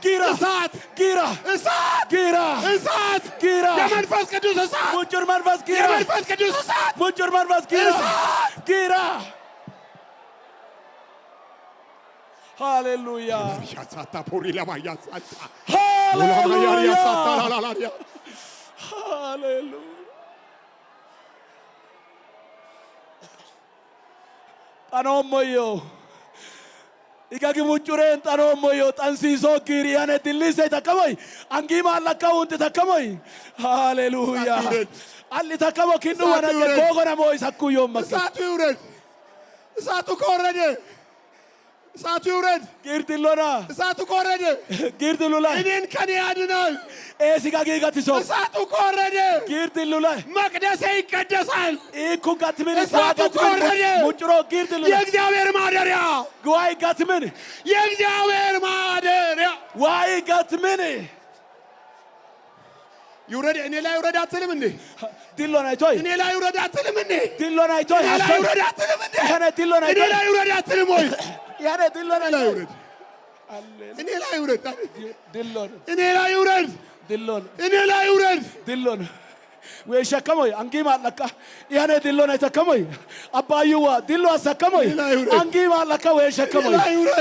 ጊራ እሳት ጊራ እሳት ጊራ እሳት ጊራ የመንፈስ ቅዱስ እሳት ሙጩር መንፈስ ጊራ የመንፈስ ቅዱስ እሳት ሙጩር መንፈስ ጊራ እሳት ጊራ ሃሌሉያ ያሳታ ፖሪ ለማያሳታ ሃሌሉያ ያሳታ ላላላያ ሃሌሉያ ጠኖሞዮ igagi muccureen xanoommoyyo xansiisoo giiriyane dillisey takkamoy angiima allakka wunti takkamoy ሃሌሉያ አሊ takkamo kinnu wanage googona sakku yommak እሳቱ ይውረድ። እሳቱ ከወረደ እሳቱ ይውረድ። ጊርድሎና እሳቱ ከወረደ ጊርድሉላ እኔን ከኔ ያድናል። ኤሲጋ ጊጋቲሶ እሳቱ ከወረደ ጊርድሉላ መቅደሴ ይቀደሳል። ኢኩ ጋትምን እሳቱ ከወረደ ሙጭሮ ጊርድሉላ የእግዚአብሔር ማደሪያ ዋይ ጋትምን የእግዚአብሔር ማደሪያ ዋይ ጋትምን ይውረድ። እኔ ላይ ይውረድ አትልም እንዴ? ድሎን አይቶይ እኔ ላይ ይውረድ አትልም እንዴ? ድሎን አይቶይ እኔ ላይ ይውረድ አትልም እንዴ? ድሎን እኔ አይቶይ ላይ ይውረድ አትልም ወይ? ያኔ ድሎን እኔ ላይ አይቶይ ይውረድ። እኔ ላይ ይውረድ። ድሎን እኔ ላይ ይውረድ። ድሎን እኔ ላይ ይውረድ። ድሎን weeshakkamoy angii maallaqqa ihane dillon aytakkamoy abbaayuwa dillo asakkamoy angii maallaqqa weeshakkamoy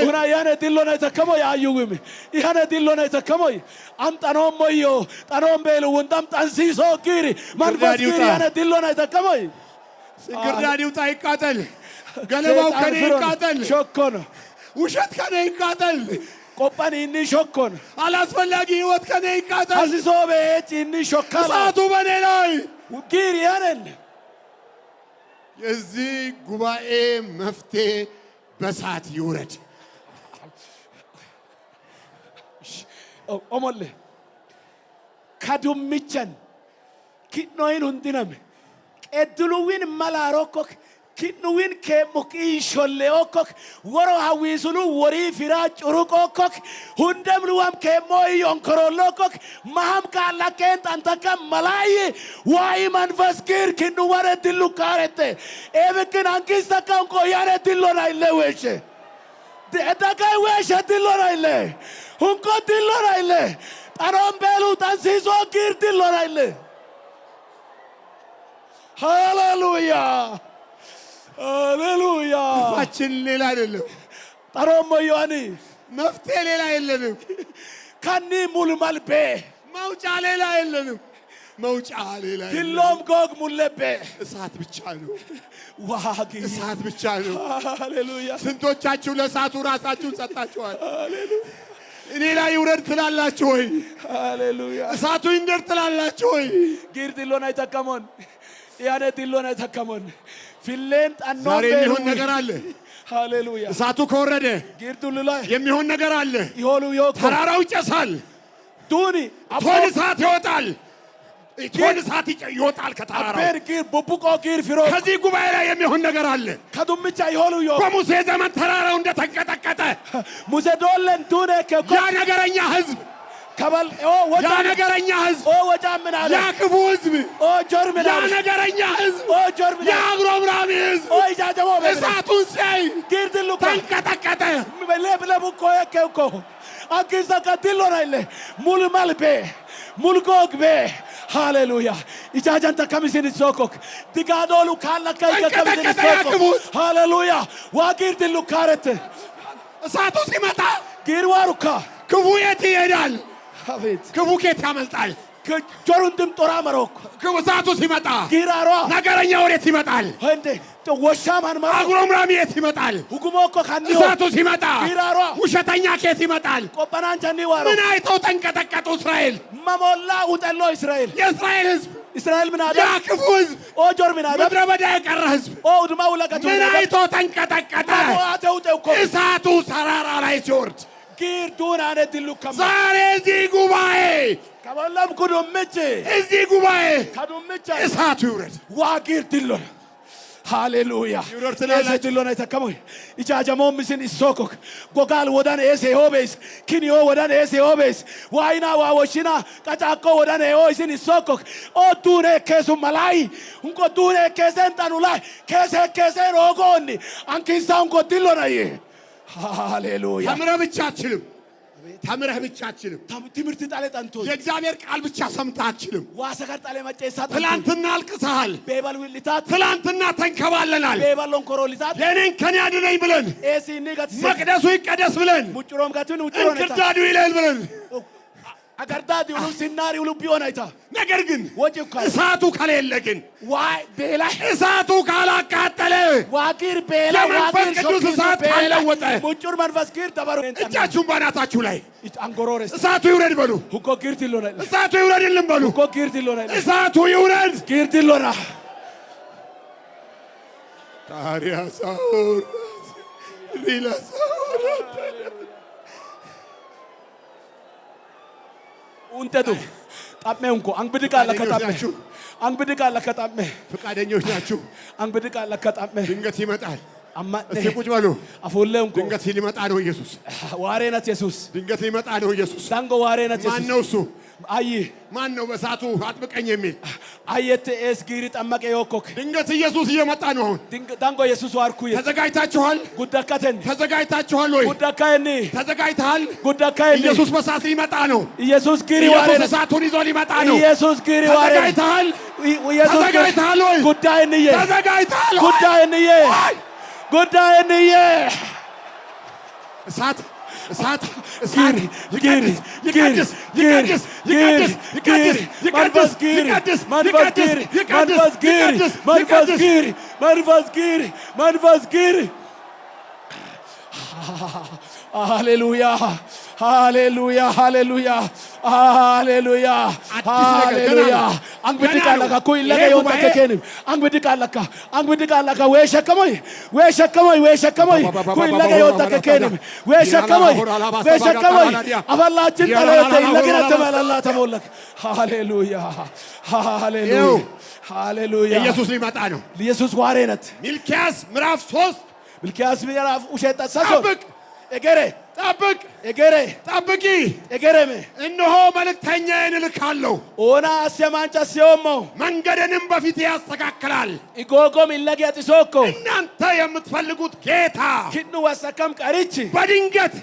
una ihane dillon aytakkamoy ayyuwimi ihane dillon aytakkamoy am xanoommoyyo xanoon beelu wundam xansiisoo giiri መንፈስ giiri ihane dillon aytakkamoy እንክርዳድ ይውጣ ይቃጠል። ገለባው ከኔ ይቃጠል። ሾኮን ውሸት ከኔ ይቃጠል። ቆጳን inni ሾኮን አላስፈላጊ ህይወት ከኔ ይቃጠል። አሲሶ ቤጭ inni ሾካላ እሳቱ በኔ ላይ giiri ihanen የዚህ ጉባኤ መፍትሄ በእሳት ይውረድ። ኦሞሌ kadummichen kidnoyin hundiname qedduluwin malaarokkok kidnuwin keemmo qiisholleokkok woro hawiisulu worii firaa curuqokkok hundemluwam keemmo iyonkorollokkok maham kaallakkeen xantakka malaayi waayi መንፈስ ጊር kinnuware dillu kaarette eebikin hankistakka unkoyare dillona ille weeshe dakay weeshe dillona ille hunko dillona ille xanoon beelu xansiisoo giir dillona ille ሃሌሉያ ሃሌሉያ ፋችን ሌላ አይደለም፣ ጠሮሞ ዮኒ መፍትሄ ሌላ የለንም፣ ከኒ ሙልመልቤ መውጫ ሌላ የለንም፣ መውጫ ሌላ የለንም። ድሎም ጎግ ሙለቤ እሳት ብቻ ነው፣ ዋጊ እሳት ብቻ ነው። ሃሌሉያ ስንቶቻችሁ ለእሳቱ ራሳችሁን ሰጣችኋል? እኔ ላይ ይውረድ ትላላችሁ ወይ? ሃሌሉያ እሳቱ ይንደድ ትላላችሁ ወይ? ጊር ድሎን አይጠቀሞን ያኔ ድሎን አይጠቀሞን ፊሌን ጠኖ ዛሬ የሚሆን ነገር አለ። ሃሌሉያ እሳቱ ከወረደ ጊርዱሉላ የሚሆን ነገር አለ። ይሆሉ ዮኮ ተራራው ይጨሳል። ዱኒ እቶን እሳት ይወጣል። እቶን እሳት ይወጣል ከተራራው። አቤር ጊር ቡቡቆ ጊር ፊሮ ከዚህ ጉባኤ ላይ የሚሆን ነገር አለ። ከዱምቻ ይሆሉ ዮኮ በሙሴ ዘመን ተራራው እንደተንቀጠቀጠ ሙሴ ዶለን ዱኔ ከኮ ያ ነገረኛ ሕዝብ ከበል ኦ ያ ወጫ ነገረኛ ሕዝብ ኦ ወጫ ምን አለ ያ ክፉ ሕዝብ ኦ ጆር ምን ያ አለ ነገረኛ ሕዝብ ኦ ጆር ምን ያ አለ አጉረምራሚ ሕዝብ ኦ ኢጃጀሞ እሳቱን ሲያይ ጊር ድሉ ተንቀጠቀጠ። ለብለቡ ኮየኬኮ አንኪሳ ከድሎና ኢለ ሙልመልቤ ሙልጎግቤ ሃሌሉያ ኢጃጃን ተከሚሲን ሶኮክ ዲጋዶሉ ካለከ ይከከሚሲን ተንቀጠቀጠ ያ ሶኮክ ክፉ ሕዝብ። ሃሌሉያ ዋጊር ድሉ ካረት እሳቱ ሲመጣ ጊር ዋሩካ ክፉ የት ይሄዳል? አቤት ክፉ ኬት ያመልጣል? ጆሩን ድም ጦራ መሮክ ክፉ እሳቱ ሲመጣ ጊራሯ ነገረኛ ወዴት ይመጣል? እንዴ ወሻማን ማ አጉረምራሚ የት ይመጣል? ሁጉሞኮ ካኒዮ እሳቱ ሲመጣ ጊራሯ ውሸተኛ ኬት ይመጣል? ቆጳናን ቸኒ ዋሮ ምን አይተው ተንቀጠቀጡ? እስራኤል መሞላ ውጠሎ እስራኤል የእስራኤል ሕዝብ እስራኤል ምን አደ ያ ክፉ ሕዝብ ኦ ጆር ምን አደ ምድረ በዳ የቀረ ሕዝብ ኦ ውድማ ውለቀቱ ምን አይቶ ተንቀጠቀጠ? አተውጠውኮ እሳቱ ተራራ ላይ ሲወርድ ጊር ዱናነ ድሉ ከማ ዛሬ እዚህ ጉባኤ ከበለም ኩዱምች እዚህ ጉባኤ ከዱምች እሳቱ ይውረድ። ዋጊር ድሎን ሃሌሉያ ይውረድ ትላላችሁ። ኤሰ ድሎን አይተከሞይ ኢጃጀሞም ምስን ኢሶኮክ ጎጋል ወዳን ኤሴ ሆቤስ ኪኒዮ ወዳን ኤሴ ሆቤስ ዋይና ዋወሽና ቀጫቆ ወዳን ኤኦ isin ኢሶኮክ ኦ ዱኔ ኬሱ መላይ እንቆ ዱኔ ኬሴን ጠኑላይ ኬሴ ኬሴን ኦጎኒ አንኪሳ እንቆ ድሎናይ ሃሌሉያ ተምረህ ብቻ አትችልም። ተምረህ ብቻ አትችልም። ትምህርት ጣሌ ጠንቶ የእግዚአብሔር ቃል ብቻ ሰምተህ አትችልም። ዋሰከር ጣሌ መጨሳ ጠንቶ ትላንትና አልቅሰሃል። ቤበል ዊልታት ትላንትና ተንከባለናል። ቤበል ሎንኮሮሊታት የኔን ከኔ አድነኝ ብለን ኤሲኒ ገትሴ መቅደሱ ይቀደስ ብለን ሙጭሮም ገትን ውጭሮን እንክርዳዱ ይለል ብለን አገርዳዲ ሁሉ ሲናሪ ሁሉ ቢሆን አይታ። ነገር ግን ወጪ እሳቱ ከሌለ ግን፣ ዋይ ቤላ፣ እሳቱ ካላቃጠለ፣ ዋጊር ቤላ፣ የመንፈስ ቅዱስ እሳት ካለወጠ፣ ሙጩር መንፈስ ጊር ተበሩ። እጃችሁን ባናታችሁ ላይ፣ አንጎሮሬስ፣ እሳቱ ይውረድ በሉ። ሁኮ ጊር ቲሎና። እሳቱ ይውረድልን በሉ። ሁኮ ጊር ቲሎና። እሳቱ ይውረድ። ጊር ቲሎና። ታሪያ ሳውር ሪላ ሳውር። untetu xaphe unko አንግብድቃ ለከጣሜ፣ አንግብድቃ ለከጣሜ። ፈቃደኞች ናችሁ? አንግብድቃ ለከጣሜ። ድንገት ይመጣል። አማኔ እስቲ ቁጭ በሉ። አፎሌ እንኮ። ድንገት ሊመጣ ነው ኢየሱስ። ዋሬነት ኢየሱስ። ድንገት ሊመጣ ነው ኢየሱስ። ዳንጎ ዋሬነት ማን ኢየሱስ። ነው እሱ? አይ። ማን ነው በእሳቱ አጥብቀኝ የሚል? አየት ኤስ ጊሪ ጠመቀ ዮኮክ። ድንገት ኢየሱስ እየመጣ ነው አሁን። ዳንጎ ኢየሱስ ዋርኩ። ተዘጋጅታችኋል? ጉዳካተን። ተዘጋጅታችኋል ወይ? ጉዳካየኒ። ተዘጋጅተሃል? ጉዳካየኒ። ኢየሱስ በእሳት ሊመጣ ነው። ኢየሱስ ጊሪ ኢየሱስ ዋሬነት። እሳቱን ይዞ ሊመጣ ነው። ኢየሱስ ጊሪ ዋሬነት። ተዘጋጅተሃል? ኢየሱስ ተዘጋጅተሃል ወይ? ጉዳይንዬ። ተዘጋጅተሃል ወይ? ጉዳይንዬ፣ ጉዳይንዬ። እሳት፣ እሳት፣ እሳት! ጊር፣ ይቀድስ፣ ጊር፣ ይቀድስ፣ ጊር፣ ይቀድስ፣ ጊር፣ ይቀድስ፣ ይቀድስ፣ ጊር፣ ይቀድስ፣ መንፈስ ጊር፣ ይቀድስ፣ መንፈስ ይቀድስ፣ ጊር፣ ይቀድስ፣ መንፈስ ጊር፣ ይቀድስ፣ መንፈስ ይቀድስ። ጊር፣ መንፈስ ጊር፣ መንፈስ ጊር። ሃሌሉያ፣ ሃሌሉያ፣ ሃሌሉያ፣ ሃሌሉያ። አዲስ ነገር ገና ሃሌሉያ። ነው። አንግብድ ገና ነው። ቃለካ ኩይ ለገ ይሄ ዮንታ ጉባኤ ከኬንም አንግብድ ቃለካ፣ አንግብድ ቃለካ ወይ ሸከሞይ፣ ወይ ሸከሞይ፣ ወይ ሸከሞይ፣ ኩይ ለገ ዮንታ ከኬንም ወይ ሸከሞይ፣ ወይ ሸከሞይ። አፈላችን ጠለየተ ይለግነ ተመላላ ተሞለክ። ሃሌሉያ፣ ሃሌሉያ። ይኸው ሃሌሉያ። ኢየሱስ ሊመጣ ነው። ኢየሱስ ዋሬነት። ሚልኪያስ ምዕራፍ 3። ሚልኪያስ ምዕራፍ ውሸጣ ሳሶ። ጠብቅ። ኤገሬ። ጠብቅ። ኤገሬ። ጠብቂ። ኤገሬሜ። እነሆ መልእክተኛዬን እልካለሁ፣ ኦና አሰማንጫ ሲዮሞ፣ መንገድንም በፊት ያስተካክላል። ኢጎጎም ኢለጌ አጢሶኮ። እናንተ የምትፈልጉት ጌታ ኪኑ ወሰከም ቀሪች በድንገት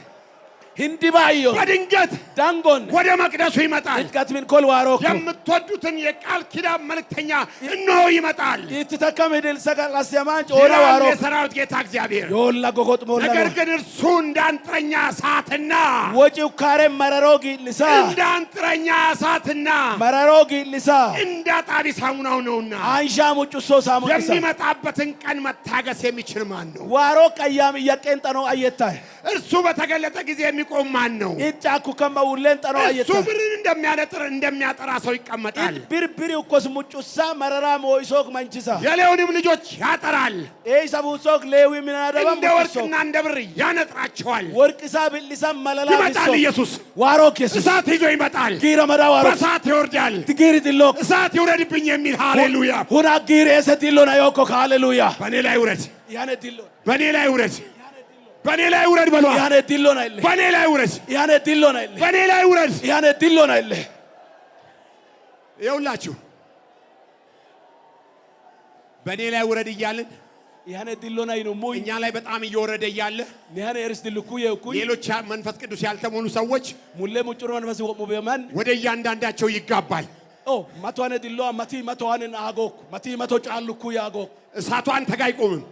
ሂንዲ ባዮ በድንገት ዳንጎን ወደ መቅደሱ ይመጣል። ንጥቀት ምን ኮል ዋሮኮ። የምትወዱትን የቃል ኪዳን መልእክተኛ እነሆ ይመጣል ይትተከም ሂድል ሰቀል አሰማንጭ ኦና ይላል ዋሮኮ የሰራዊት ጌታ እግዚአብሔር። ዮላ ጎጎጥ ሞላ። ነገር ግን እርሱ እንደ አንጥረኛ እሳትና ወጪው ካሬ መረሮ ጊልሳ፣ እንደ አንጥረኛ እሳትና መረሮ ጊልሳ፣ እንደ አጣቢ ሳሙናው ነውና አንሻ ሙጩሶ ሳሙንሳ የሚመጣበትን ቀን መታገስ የሚችል ማን ነው? ዋሮ ቀያም እያቄንጠኖ አየታ። እርሱ በተገለጠ ጊዜ የሚቆም ማን ነው? ኢጫኩ ከመ ውሌንጠኖ እሱ አየታ። ብርን እንደሚያነጥር እንደሚያጠራ ሰው ይቀመጣል። ብርብሪ እኮስ ሙጩሳ መረራ ሞይሶክ መንቺሳ። የሌዊንም ልጆች ያጠራል፣ ኤይሳ ቡሶክ ሌዊ ሚናደባ። እንደ ወርቅና እንደ ብር ያነጥራቸዋል። ወርቅሳ ብልሳ መለላ። ይመጣል ኢየሱስ። ዋሮክ ኢየሱስ። እሳት ይዞ ይመጣል። ጊረ መዳ ዋሮክ። በእሳት ይወርዳል። ጊር ዲሎክ። እሳት ይውረድብኝ የሚል ሃሌሉያ። ሁና ጊር ኤሰ ዲሎና ዮኮ ሃሌሉያ። በእኔ ላይ ውረድ፣ ያኔ ዲሎ። በእኔ ላይ ውረድ፣ በእኔ ላይ ውረድ በሏ። ያኔ ዲሎና ይለ። በእኔ ላይ ውረድ፣ ያኔ ዲሎና ይለ። በእኔ ላይ ውረድ። ያኔ ዲሎና ይለ። ይኸውላችሁ በእኔ ላይ ውረድ እያልን ያኔ ዲሎና ይኑ ሙይ። እኛ ላይ በጣም እየወረደ እያለ ያኔ ኤርስ ዲልኩ የኩይ። ሌሎች መንፈስ ቅዱስ ያልተሞሉ ሰዎች ሙሌ ሙጩር መንፈስ ወሙ በመን ወደ እያንዳንዳቸው ይጋባል። ኦ መቶ አነ ዲሎ መቲ መቶ አንን አጎክ መቲ መቶ ጫልኩ ያጎክ። እሳቱ አንተ ጋር አይቆምም።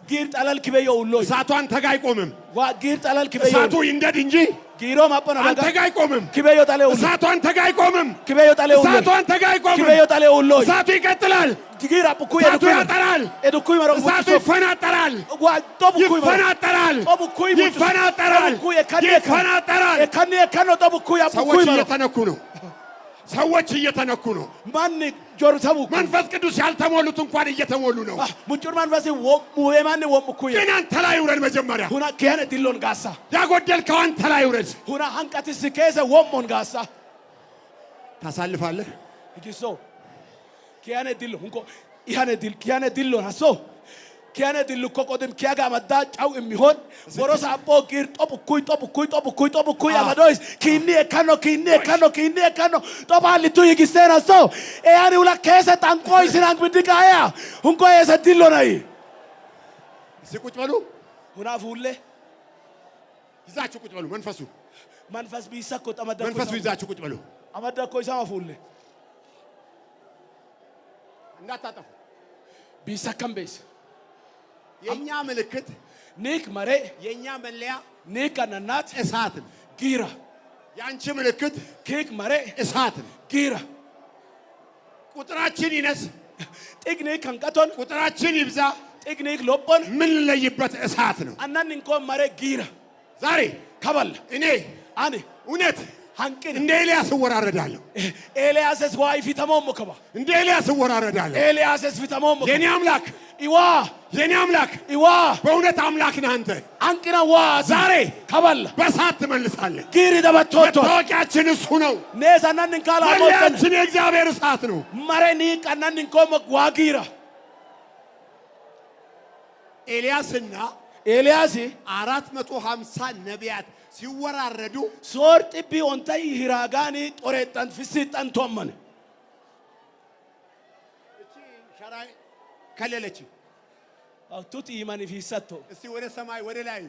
ጊር ጠለል ክበዮ ውሎ። እሳቱ አንተ ጋር አይቆምም። ዋ ጊር ጠለል ክበዮ። እሳቱ ይንደድ እንጂ ጊሮ ማቆና አንተ ጋር አይቆምም። ክበዮ ጠለ ውሎ። እሳቱ አንተ ጋር አይቆምም። ክበዮ ጠለ ውሎ። እሳቱ አንተ ጋር አይቆምም። ክበዮ ጠለ ውሎ። እሳቱ ይቀጥላል። ጊር አపుኩ። እሳቱ ያጠራል። ኤዱኩ መሮ። እሳቱ ይፈናጠራል። ዋ ጦብኩ መሮ። ይፈናጠራል። ጦብኩ። ይፈናጠራል። ይፈናጠራል። ኤካኒ ኤካኖ ጦብኩ ያపుኩ ሰዎች መሮ። እየተነኩ ነው። ሰዎች እየተነኩ ነው። ማን ጆር ሰቡ። መንፈስ ቅዱስ ያልተሞሉት እንኳን እየተሞሉ ነው። ሙጩር መንፈስ ወሙ ማን ወሙኩ። ግን አንተ ላይ ውረድ መጀመሪያ። ሁና ከያነ ዲሎን ጋሳ። ያጎደልከው አንተ ላይ ውረድ። ሁና አንቀትስ ከሰ ወሞን ጋሳ። ታሳልፋለህ። ጊሶ ኪያነ ዲሎ ሁንኮ ያነ ዲል ኪያነ ዲሎ ናሶ ኪያነ ዲሎ እኮ ቆድም ኪያጋ መዳ ጫው የሚሆን ቦሮሳ አቦ ጊር ጦብ እኩይ ጦብ እኩይ ጦብ እኩይ ጦብ እኩይ አመዶይስ ኪኒ ኤካኖ ኪኒ ኤካኖ ኪኒ ኤካኖ ጦባ ሊቱ ይግስቴና ሶ ኤያኒ ውላ ከሰ ጣንቆይ ሲናንግ ብድቃያ ሁንኮ የሰ ዲሎ ነይ። እስኪ ቁጭ በሉ። ሁና ፉሌ። ይዛችሁ ቁጭ በሉ። መንፈሱ መንፈስ ቢሰኮ ጠመደ። መንፈሱ ይዛችሁ ቁጭ በሉ። አመደ እኮ ይሰማ ፉሌ። እንዳታጠፉ። ቢሰከም ቤስ። የኛ ምልክት ኒክ መሬ የኛ መለያ ኒክ አነናት እሳት ነው። ጊራ። የአንቺ ምልክት ኪክ መሬ እሳት ነው። ጊራ ቁጥራችን ይነስ፣ ጥግኒክ ከንቀቶን ቁጥራችን ይብዛ፣ ጥግኒክ ሎጶን የምንለይበት እሳት ነው። አናን እንኮ መሬ ጊራ ዛሬ ከበል እኔ አኔ እውነት ሃንቅን እንደ ኤልያስ እወራረዳለሁ። ኤልያስስ ዋይ ፊተሞሞ ከባ እንደ ኤልያስ እወራረዳለሁ። ኤልያስስ ፊተሞሞ የኔ አምላክ ኢዋ የኔ አምላክ ኢዋ በእውነት አምላክ ነህ አንተ። አንቅና ዋ ዛሬ ከበል በእሳት ትመልሳለህ። ጊሪ ደበቶቶ መታወቂያችን እሱ ነው። ኔስ አናን እንካላ ሞተን መለያችን የእግዚአብሔር እሳት ነው። መሬ ኒቅ አናን እንኮሞ ዋ ጊራ ኤልያስና ኤልያስ 450 ነቢያት ሲወራረዱ ሶር ጥቢ ኦንታይ ሂራጋኒ ጦሬጠን ፍሲጠን ቶመን እቺ ሸራ ከለለች። ቱት ኢማን ፊሰቶ እስቲ ወደ ሰማይ ወደ ላይ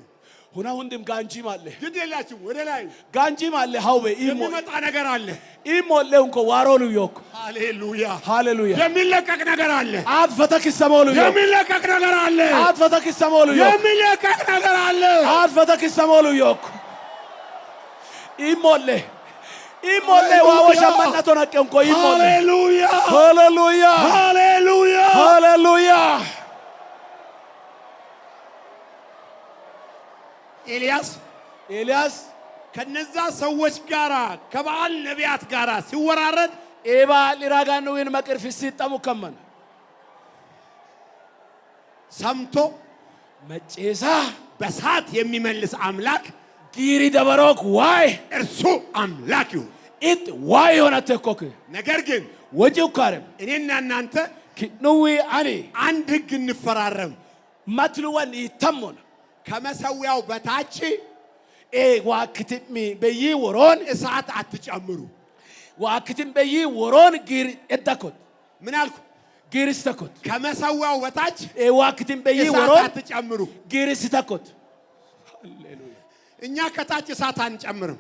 ሁና ሁንድም ጋንጂ ማለ ግድ የላችሁ ወደ ላይ ጋንጂ ማለ ሀውቤ ኢሞ የሚመጣ ነገር አለ። ኢሞ ለንኮ ዋሮሉ ዮክ ሃሌሉያ ሃሌሉያ የሚለቀቅ ነገር አለ። አት ፈተክ ሰሞሉ ዮክ የሚለቀቅ ነገር አለ። አት ፈተክ ሰሞሉ ዮክ የሚለቀቅ ነገር አለ። አት ፈተክ ሰሞሉ ዮክ ኢሞሌ ኢሞሌ ዋወ ሸመነቶ ነቀንኮ ኢሞሌ ሃሌሉያ ሃሌሉያ ሃሌሉያ ሃሌሉያ ኤልያስ ኤልያስ ከነዛ ሰዎች ጋራ ከበዓል ነቢያት ጋራ ሲወራረድ ኤባ ሊራጋኑዊን መቅር ፊሲጠሙ ከመን ሰምቶ መጬሳ በእሳት የሚመልስ አምላክ ጊሪ ደበሮክ ዋይ እርሱ አምላክ ይሁን። ኢጥ ዋይ የሆነ ተኮክ ነገር ግን ወጪው ካረም እኔና እናንተ ኪኑዊ አኒ አንድ ሕግ እንፈራረም። ማትሉዋን ይተሞን ከመሰዊያው በታች ኤ ዋክትሚ በይ ወሮን እሳት አትጨምሩ። ዋክትም በይ ወሮን ጊር እዳኮት ምን አልኩ? ጊር ስተኮት ከመሰዊያው በታች ኤ ዋክትም በይ እሳት ወሮን አትጨምሩ። ጊር ስተኮት እኛ ከታች እሳት አንጨምርም።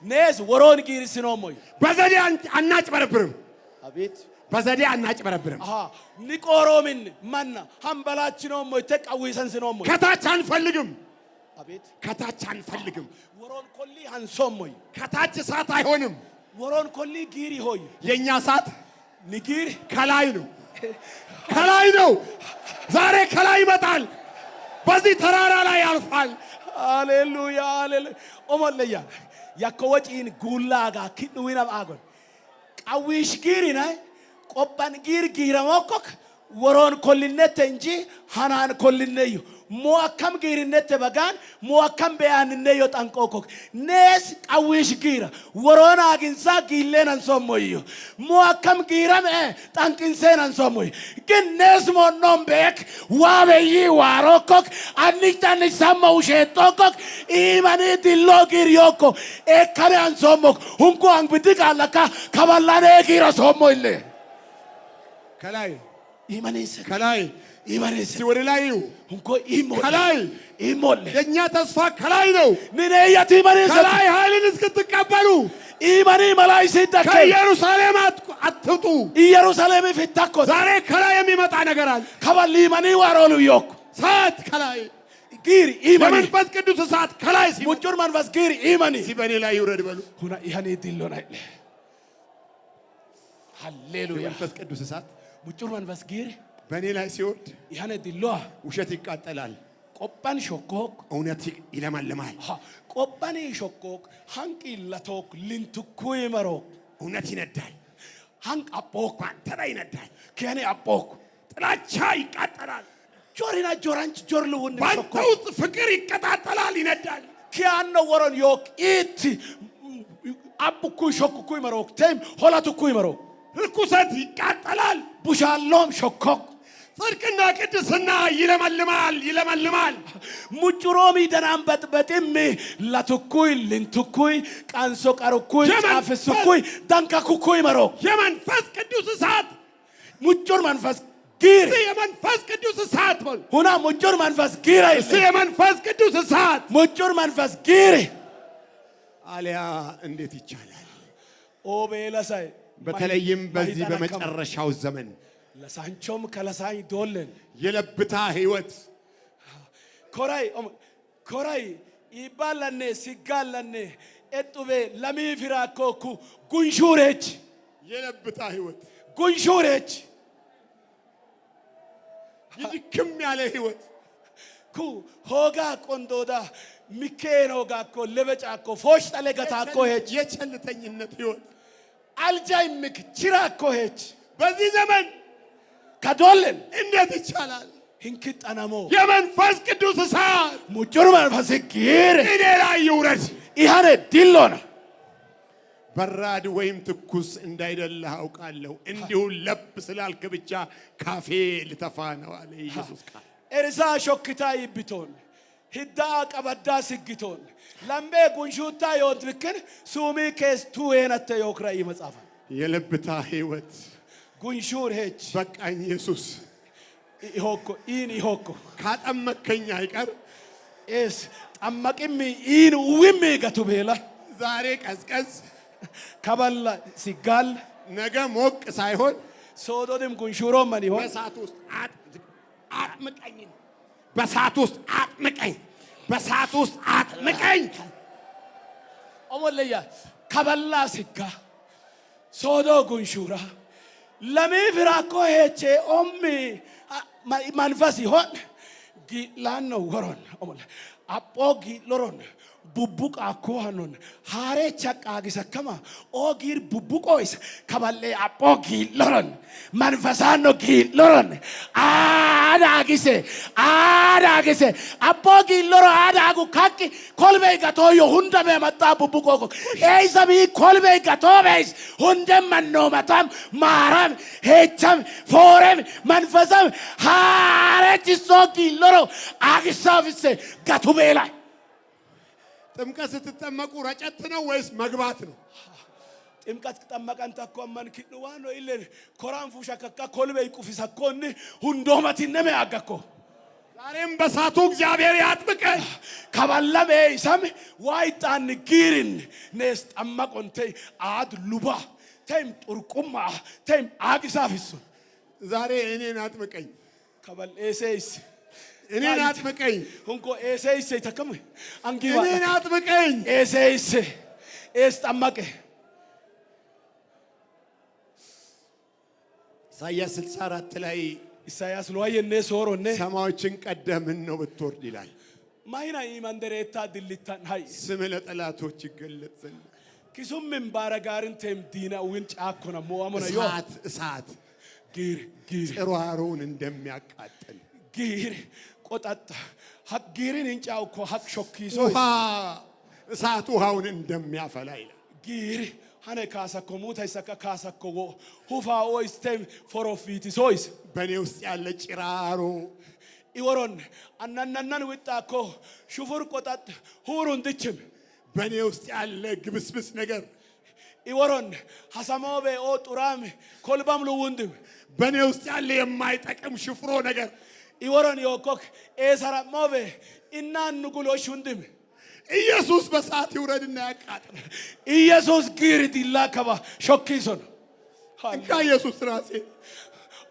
ኔስ ወሮን ጊር ሲኖሞይ በዘዴ አናጭበረብርም። አቤት በዘዴ አናጭበረብርም። አሃ ኒቆሮምን ማና ሀምበላችኖሞይ ተቃዊሰን ሲኖሞይ ከታች አንፈልግም። አቤት ከታች አንፈልግም። ወሮን ኮሊ ሃንሶሞይ ከታች እሳት አይሆንም። ወሮን ኮሊ ጊሪ ሆይ የእኛ እሳት ንጊር ከላይ ነው። ከላይ ነው። ዛሬ ከላይ ይመጣል። በዚህ ተራራ ላይ ያልፋል። ሃሌሉያ ሃሌሉያ ኦሞለያ ያኮ ወጪን ጉላጋ ኪድዊናም አጎን ቀዊሽ ጊሪና ቆጳን ጊር ጊረሞኮክ ወሮን ኮሊነተ እንጂ ሃናን ኮሊነዩ ሞአካም ጊሪነተ በጋን ሞአካም በያንነዮ ጠንቆኮክ ኔስ ቀዊሽ ጊራ ወሮን አግንሳ ጊሌን አንሶሞዩ ሞአካም ጊረም ጠንቅንሴን አንሶሞዩ ግን ኔስ ሞኖም ቤክ ዋበይ ዋሮኮክ አንች አንች ሰመው ሼጦኮክ ኢመኒ ድሎ ጊር ዮኮ ኤካሜ አንሶሞክ ሁንኩ አንግብድቅ አለካ ከባላኔ ጊራ ሶሞይሌ ከላይ ኢመኔስ ከላይ ኢመኔስ እስቲ ወደ ላይ እዩ። ሁንኮ ኢሞሌ ከላይ ኢሞሌ የእኛ ተስፋ ከላይ ነው። ንኔየት ኢመኔስ ከላይ ኃይልን እስክትቀበሉ ኢመኒ መላይ ሲደከ ከኢየሩሳሌም አትውጡ። ኢየሩሳሌም ፊታኮ ዛሬ ከላይ የሚመጣ ነገር አለ። ከባል ኢመኒ ዋሮሉ ዮክ እሳት ከላይ ጊር ኢመኒ የመንፈስ ቅዱስ እሳት ከላይ ሲመጣ ሙጩር መንፈስ ጊር ኢመኒ እስቲ በእኔ ላይ ይውረድ በሉ። ሁና ይሄኔ ዲሎና ይለ ሃሌሉያ የመንፈስ ቅዱስ እሳት ሙጩር መንፈስ ጊር በእኔ ላይ ሲወርድ ይሄኔ ዲሎ ውሸት ይቃጠላል፣ ቆጳን ሾኮክ እውነት ይለመልማል። ቆጳን ሾኮክ ሃንቂ ለቶክ ሊንቱኩይ መሮክ እውነት ይነዳል፣ ሃንቅ አቦክ በአንተ ላይ ይነዳል። ከኔ አቦክ ጥላቻ ይቃጠላል፣ ጆሪና ጆራንች ጆር ልውን በአንተ ውስጥ ፍቅር ይቀጣጠላል፣ ይነዳል። ኪያኖ ወሮን ዮክ ኢት አቡኩይ ሾኩኩይ መሮክ ቴም ሆላቱኩይ መሮክ ርኩሰት ይቃጠላል፣ ቡሻሎም ሾኮክ ጽድቅና ቅድስና ይለመልማል፣ ይለመልማል። ሙጩሮሚ ደናን በጥበጥም ለቱኩይ ልንቱኩይ ቃንሶ ቀሩኩይ ጫፍሱኩይ ደንከኩኩይ መሮክ የመንፈስ ቅዱስ እሳት ሙጩር መንፈስ ጊር እስቲ የመንፈስ ቅዱስ እሳት በሉ። ሁና ሙጩር መንፈስ ጊር እስቲ የመንፈስ ቅዱስ እሳት ሙጩር መንፈስ ጊር አሊያ እንዴት ይቻላል? ኦቤለሳይ በተለይም በዚህ በመጨረሻው ዘመን ለሳንቾም ከለሳኝ ዶለን የለብታ ህይወት ኮራይ ኮራይ ይባላኔ ሲጋላኔ ኤጡቤ ለሚፍራኮኩ ጉንሹሬች የለብታ ህይወት ጉንሹሬች ይድክም ያለ ህይወት ኩ ሆጋ ቆንዶዳ ሚኬኖጋኮ ለበጫኮ ፎሽጠለ ገታኮ ሄች የቸልተኝነት ህይወት አልጃይምክ ችራኮ ሄች በዚህ ዘመን ከዶልን እንዴት ይቻላል? ህንክጠነሞ የመንፈስ ቅዱስ እሳት ሙጩር መንፈስ ጊር እኔ ላይ ይውረድ። ኢሃነ ዲሎና በራድ ወይም ትኩስ እንዳይደለህ አውቃለሁ። እንዲሁ ለብ ስላልክ ብቻ ካፌ ልተፋ ነው አለ ኢየሱስ ቃል። ኤርሳ ሾክታ ይብቶን ሂዳ ቀበዳ ስግቶን ለምቤ ጉንሹታ ዮድርክን ሱሚ ኬስ ቱዌነተ ዮክራ መጻፈ የለብታ ህይወት ጉንሹር ሄች በቃኝ ኢየሱስ ኢሆኮ ኢን ኢሆኮ ካጠመከኝ አይቀር ኤስ ጠመቅሚ ኢን ውሚ ገቱ ቤላ ዛሬ ቀዝቀዝ ከበላ ሲጋል ነገ ሞቅ ሳይሆን ሶዶድም ጉንሹሮ መን ይሆን በእሳት ውስጥ አጥምቀኝ፣ በእሳት ውስጥ አጥምቀኝ፣ በእሳት ውስጥ አጥምቀኝ። ኦሞለያ ከበላ ሲጋ ሶዶ ጉንሹራ ለሚ ፍራኮ ሄቼ ኦሚ መንፈስ ይሆን ጊላኖ ወሮን ኦሞለ አጶ ጊሎሮን ቡቡቃኮ ሃኖን ሃሬቻ ቃጊሰከማ ኦ ጊር ቡቡቆይስ ከበሌ አጶ ጊሎሮን መንፈሳኖ ጊሎሮን አዳጊሴ አዳጊሴ አጶ ጊሎሮ አዳጉ ካቂ ኮልቤ ገቶዮ ሁንደሜ መጣ ቡቡቆኮ ኤይሰቢ ኮልቤ ገቶቤይስ ሁንደም መኖመታም ማራም ሄቸም ፎሬም መንፈሰም ሃሬችሶ ጊሎሮ አግሳፍሴ ገቱቤላ ጥምቀት ስትጠመቁ ረጨት ነው ወይስ መግባት ነው? ጥምቀት ጠመቀን ተኮመን ኪድዋኖ ኢለን ኮራን ፉሻከካ ኮልቤ ቁፊሰኮን ሁንዶመቲነሜ አገኮ ዛሬም በሳቱ እግዚአብሔር ያጥምቀን። ከበለሜ ይሰም ዋይጣን ጊርን ኔስ ጠመቆንቴ አድ ሉባ ተይም ጡርቁማ ተይም አግሳፊሱ ዛሬ እኔን አጥምቀኝ። ከበል ኤሴይስ እኔን አጥምቀኝ። ሁንኮ ኤሴይስ ተከም አንጊዋ እኔን አጥምቀኝ። ኤሴይስ ኤስ ጠመቀ ኢሳይያስ 64 ላይ ኢሳያስ ለዋየኔ ሶሮኔ ሰማዮችን ቀደህ ምነው ብትወርድ ይላል። ማይና ኢማንደሬታ ድልታን ሃይ ስምህ ለጠላቶች ይገለጥ ዘንድ ኪሱም ባረጋርን ቴም ዲና ውን ጫኮና ሞአሞና ዮ እሳት እሳት ጊር ጊር ጭሯሮውን እንደሚያቃጥል ጊር ቆጣጣ ሀቅ ጊርን እንጫው ኮ ሀቅ ሾኪሶ ውሃ እሳት ውሃውን እንደሚያፈላ ይላል። ጊር ሀነ ካሳኮ ሙታይሰካ ካሳኮ ወ ሁፋ ኦይስ ቴም ፎሮፊቲሶይስ በእኔ ውስጥ ያለ ጭራሮ ኢወሮን አናናናን ውጣኮ ሹፉር ቆጣጥ ሁሩን ድችም በእኔ ውስጥ ያለ ግብስብስ ነገር ኢወሮን ሀሳሞቤ ኦ ጡራም ኮልባም ልውንድም በእኔ ውስጥ ያለ የማይጠቅም ሽፍሮ ነገር ኢወሮን ዮኮክ ኤሰራሞቤ እናን ንጉሎሽ ሁንድም ኢየሱስ በእሳት ይውረድና ያቃጥል። ኢየሱስ ጊር ዲላ ከባ ሾኪሶን እንካ ኢየሱስ ራሴ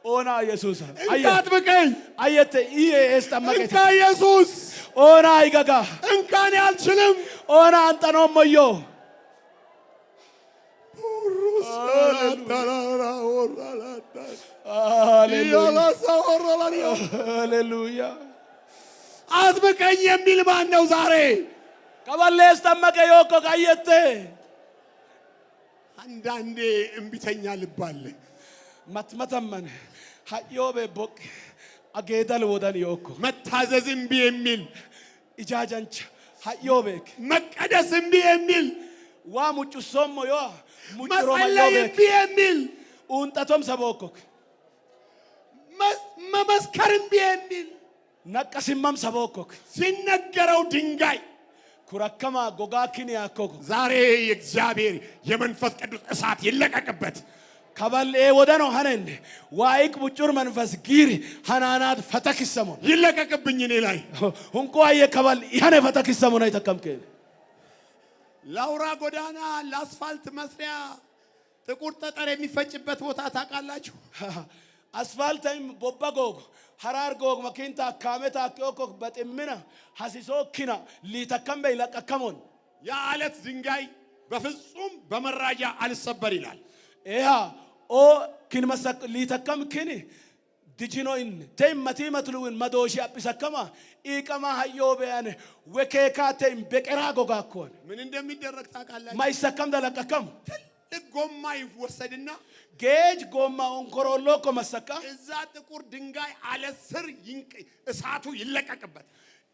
ኦና ኢየሱስ እንካ አጥምቀኝ። አየተ ኢኤ ኤስ ጠመቀ እንካ ኢየሱስ ኦና ይገጋ እንካ እኔ አልችልም። ኦና አንጠኖሞዮ ሃሌሉያ አጥምቀኝ የሚል ማን ነው ዛሬ? ቀበሌስ ጠመቀ ዮኮ ቀየተ አንዳንዴ እምቢተኛ ልብ አለ። መትመተመን ሀዮቤ ቦቅ አጌዳል ወደን ዮኮ መታዘዝ እምቢ የሚል ኢጃጃንች ሀዮቤክ መቀደስ እምቢ የሚል ዋ ሙጩሶሞ ዮ መጸለይ እምቢ የሚል ኡንጠቶም ሰቦኮክ መመስከር እምቢ የሚል ነቀሲማም ሰቦኮክ ሲነገረው ድንጋይ ኩረከማ ጎጋኪን ያኮኮ ዛሬ የእግዚአብሔር የመንፈስ ቅዱስ እሳት ይለቀቅበት። ከበልኤ ወደኖ ሀነን ዋይቅ ቡጩር መንፈስ ጊር ሀናናት ፈተክሰሞን ይለቀቅብኝ እኔ ላይ ሁንቆ አየ ከበል ይሀነ ፈተክሰሞን አይተከምከ ለአውራ ጎዳና ለአስፋልት መስሪያ ጥቁር ጠጠር የሚፈጭበት ቦታ ታውቃላችሁ? አስፋልተይም ቦባ ጎግ ሀራር ጎግ መኪንታ ካሜታ ኦኮክ በጥምና ሀሲሶ ኪና ሊተከምበ ይለቀከሞን ያ አለት ድንጋይ በፍጹም በመራጃ አልሰበር ይላል። ኤሃ ኦ ኪን መሰክ ሊተከም ኪን ዲጂኖይን ተይ መቲ መትሉውን መዶሺ አጲሰከማ ኢቀማ ሀዮ በያን ወኬካ ተይ በቀራ ጎጋኮን ምን እንደሚደረግ ታውቃላችሁ? ማይሰከም ደለቀከም ትልቅ ጎማ ይወሰድና ጌጅ ጎማ ኦንኮሮሎ ኮ መሰካ እዛ ጥቁር ድንጋይ አለት ስር እሳቱ ይለቀቅበት።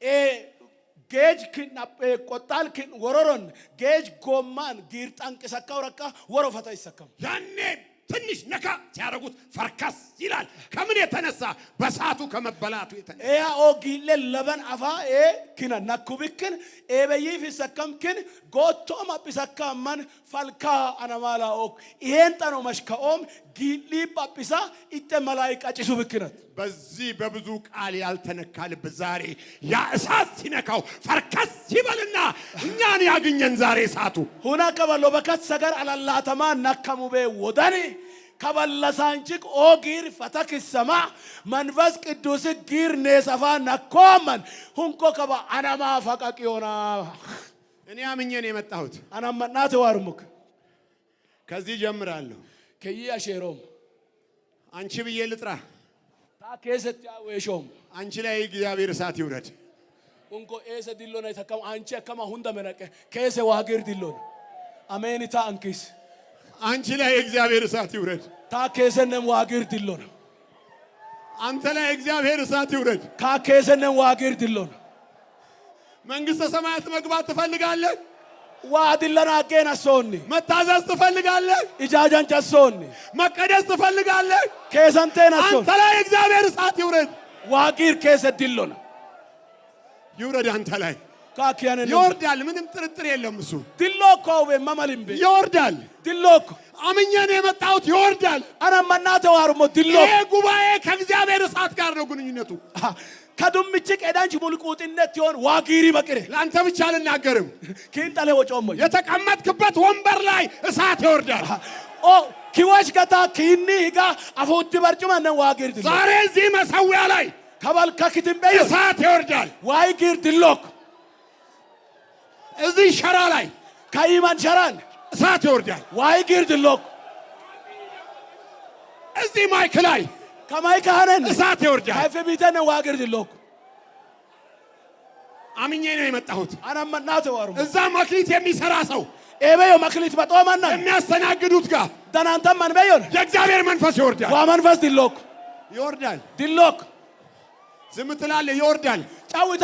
ኤ ጌጅ ኪን ቆጣል ኪን ወሮሮን ጌጅ ጎማን ጊር ጠንቅሰካው ረካ ወሮ ፈታ ይሰከም። ያኔ ትንሽ ነካ ሲያደርጉት ፈርከስ ይላል። ከምን የተነሳ? በእሳቱ ከመበላቱ የተነሳ። ኤያ ኦ ጊሌ ለበን አፋ ኤ ኪነ ነኩብክን ኤበይፍ ይሰከምክን ጎቶም አጲሰካመን ፈልካ አነማላ ኦ ይሄን ጠኖ መሽከኦም ጊሊ ጳጲሳ ኢጤ መላይ ቀጭሱ ብክነት። በዚህ በብዙ ቃል ያልተነካ ልብ ዛሬ ያ እሳት ሲነካው ፈርከስ ይበልና እኛን ያግኘን ዛሬ እሳቱ። ሁና ከበሎ በከት ሰገር አላላተማ ነከሙቤ ወደኒ ከበለሳንችቅ ኦ ጊር ፈተክሰማ መንፈስ ቅዱስ ጊር ኔሰፋ ነኮመን ሁንኮ ከባ አነማ ፈቀቅዮና። እኔ አምኜ ነው የመጣሁት። አናመናት ዋርሙክ። ከዚህ ጀምራለሁ። ከይ አሼሮም። አንቺ ብዬ ልጥራ። ታ ኬሰት ያዌሾም። አንቺ ላይ እግዚአብሔር እሳት ይውረድ። ሁንኮ ኤሰ ዲሎና ይተከም አንቺ አከማ ሁንዳ መነቀ ኬሰ ዋጊር ዲሎን አሜን ታ አንኪስ። አንቺ ላይ እግዚአብሔር እሳት ይውረድ። ታ ኬሰነም ዋጊር ዲሎን። አንተ ላይ እግዚአብሔር እሳት ይውረድ። ካ ኬሰነም ዋጊር ዲሎን። መንግሥተ ሰማያት መግባት ትፈልጋለህ? ዋዲለና አቄን አሶኒ። መታዘዝ ትፈልጋለህ? ኢጃጃን ጨሶኒ። መቀደስ ትፈልጋለህ? ኬሰንቴን አሶኒ። አንተ ላይ እግዚአብሔር እሳት ይውረድ። ዋጊር ኬሰ ዲሎን። ይውረድ አንተ ላይ። ካኪያነ ይወርዳል። ምንም ጥርጥር የለም። እሱ ዲሎኮ መመልምቤ። ይወርዳል። ዲሎኮ። አምኜ ነው የመጣሁት። ይወርዳል። አናመናተ ዋርሞ ዲሎኮ። ይሄ ጉባኤ ከእግዚአብሔር እሳት ጋር ነው ግንኙነቱ። ከዱምች ቀዳንች ሙልቁጥነት ይሆን ዋጊሪ በቅሬ። ለአንተ ብቻ አልናገርም። ኪንጠለ ወጮሞ። የተቀመጥክበት ወንበር ላይ እሳት ይወርዳል። ኦ ኪዋሽ ገታ ኪኒ ሂጋ አፉቲ በርጩማ ነን ዋጊር ዲሎ። ዛሬ እዚህ መሰዊያ ላይ ከባል ከኪትን በዮ እሳት ይወርዳል። ዋጊር ዲሎክ። እዚህ ሸራ ላይ ከኢማን ሸራን እሳት ይወርዳል። ዋጊር ዲሎክ። እዚህ ማይክ ላይ ከማይ ካህነን እሳት ይወርዳል። ከፍ ቢተነ ዋጊር ዲሎክ። አምኜ ነው የመጣሁት። አናመናተ ዋርሞ። እዛ መክሊት የሚሰራ ሰው ኤበዮ መክሊት በጦመና የሚያስተናግዱት ጋር ደናንተማን በዮን የእግዚአብሔር መንፈስ ይወርዳል። ዋ መንፈስ ዲሎክ። ይወርዳል። ዲሎክ። ዝም ትላለህ፣ ይወርዳል። ጫዊታ።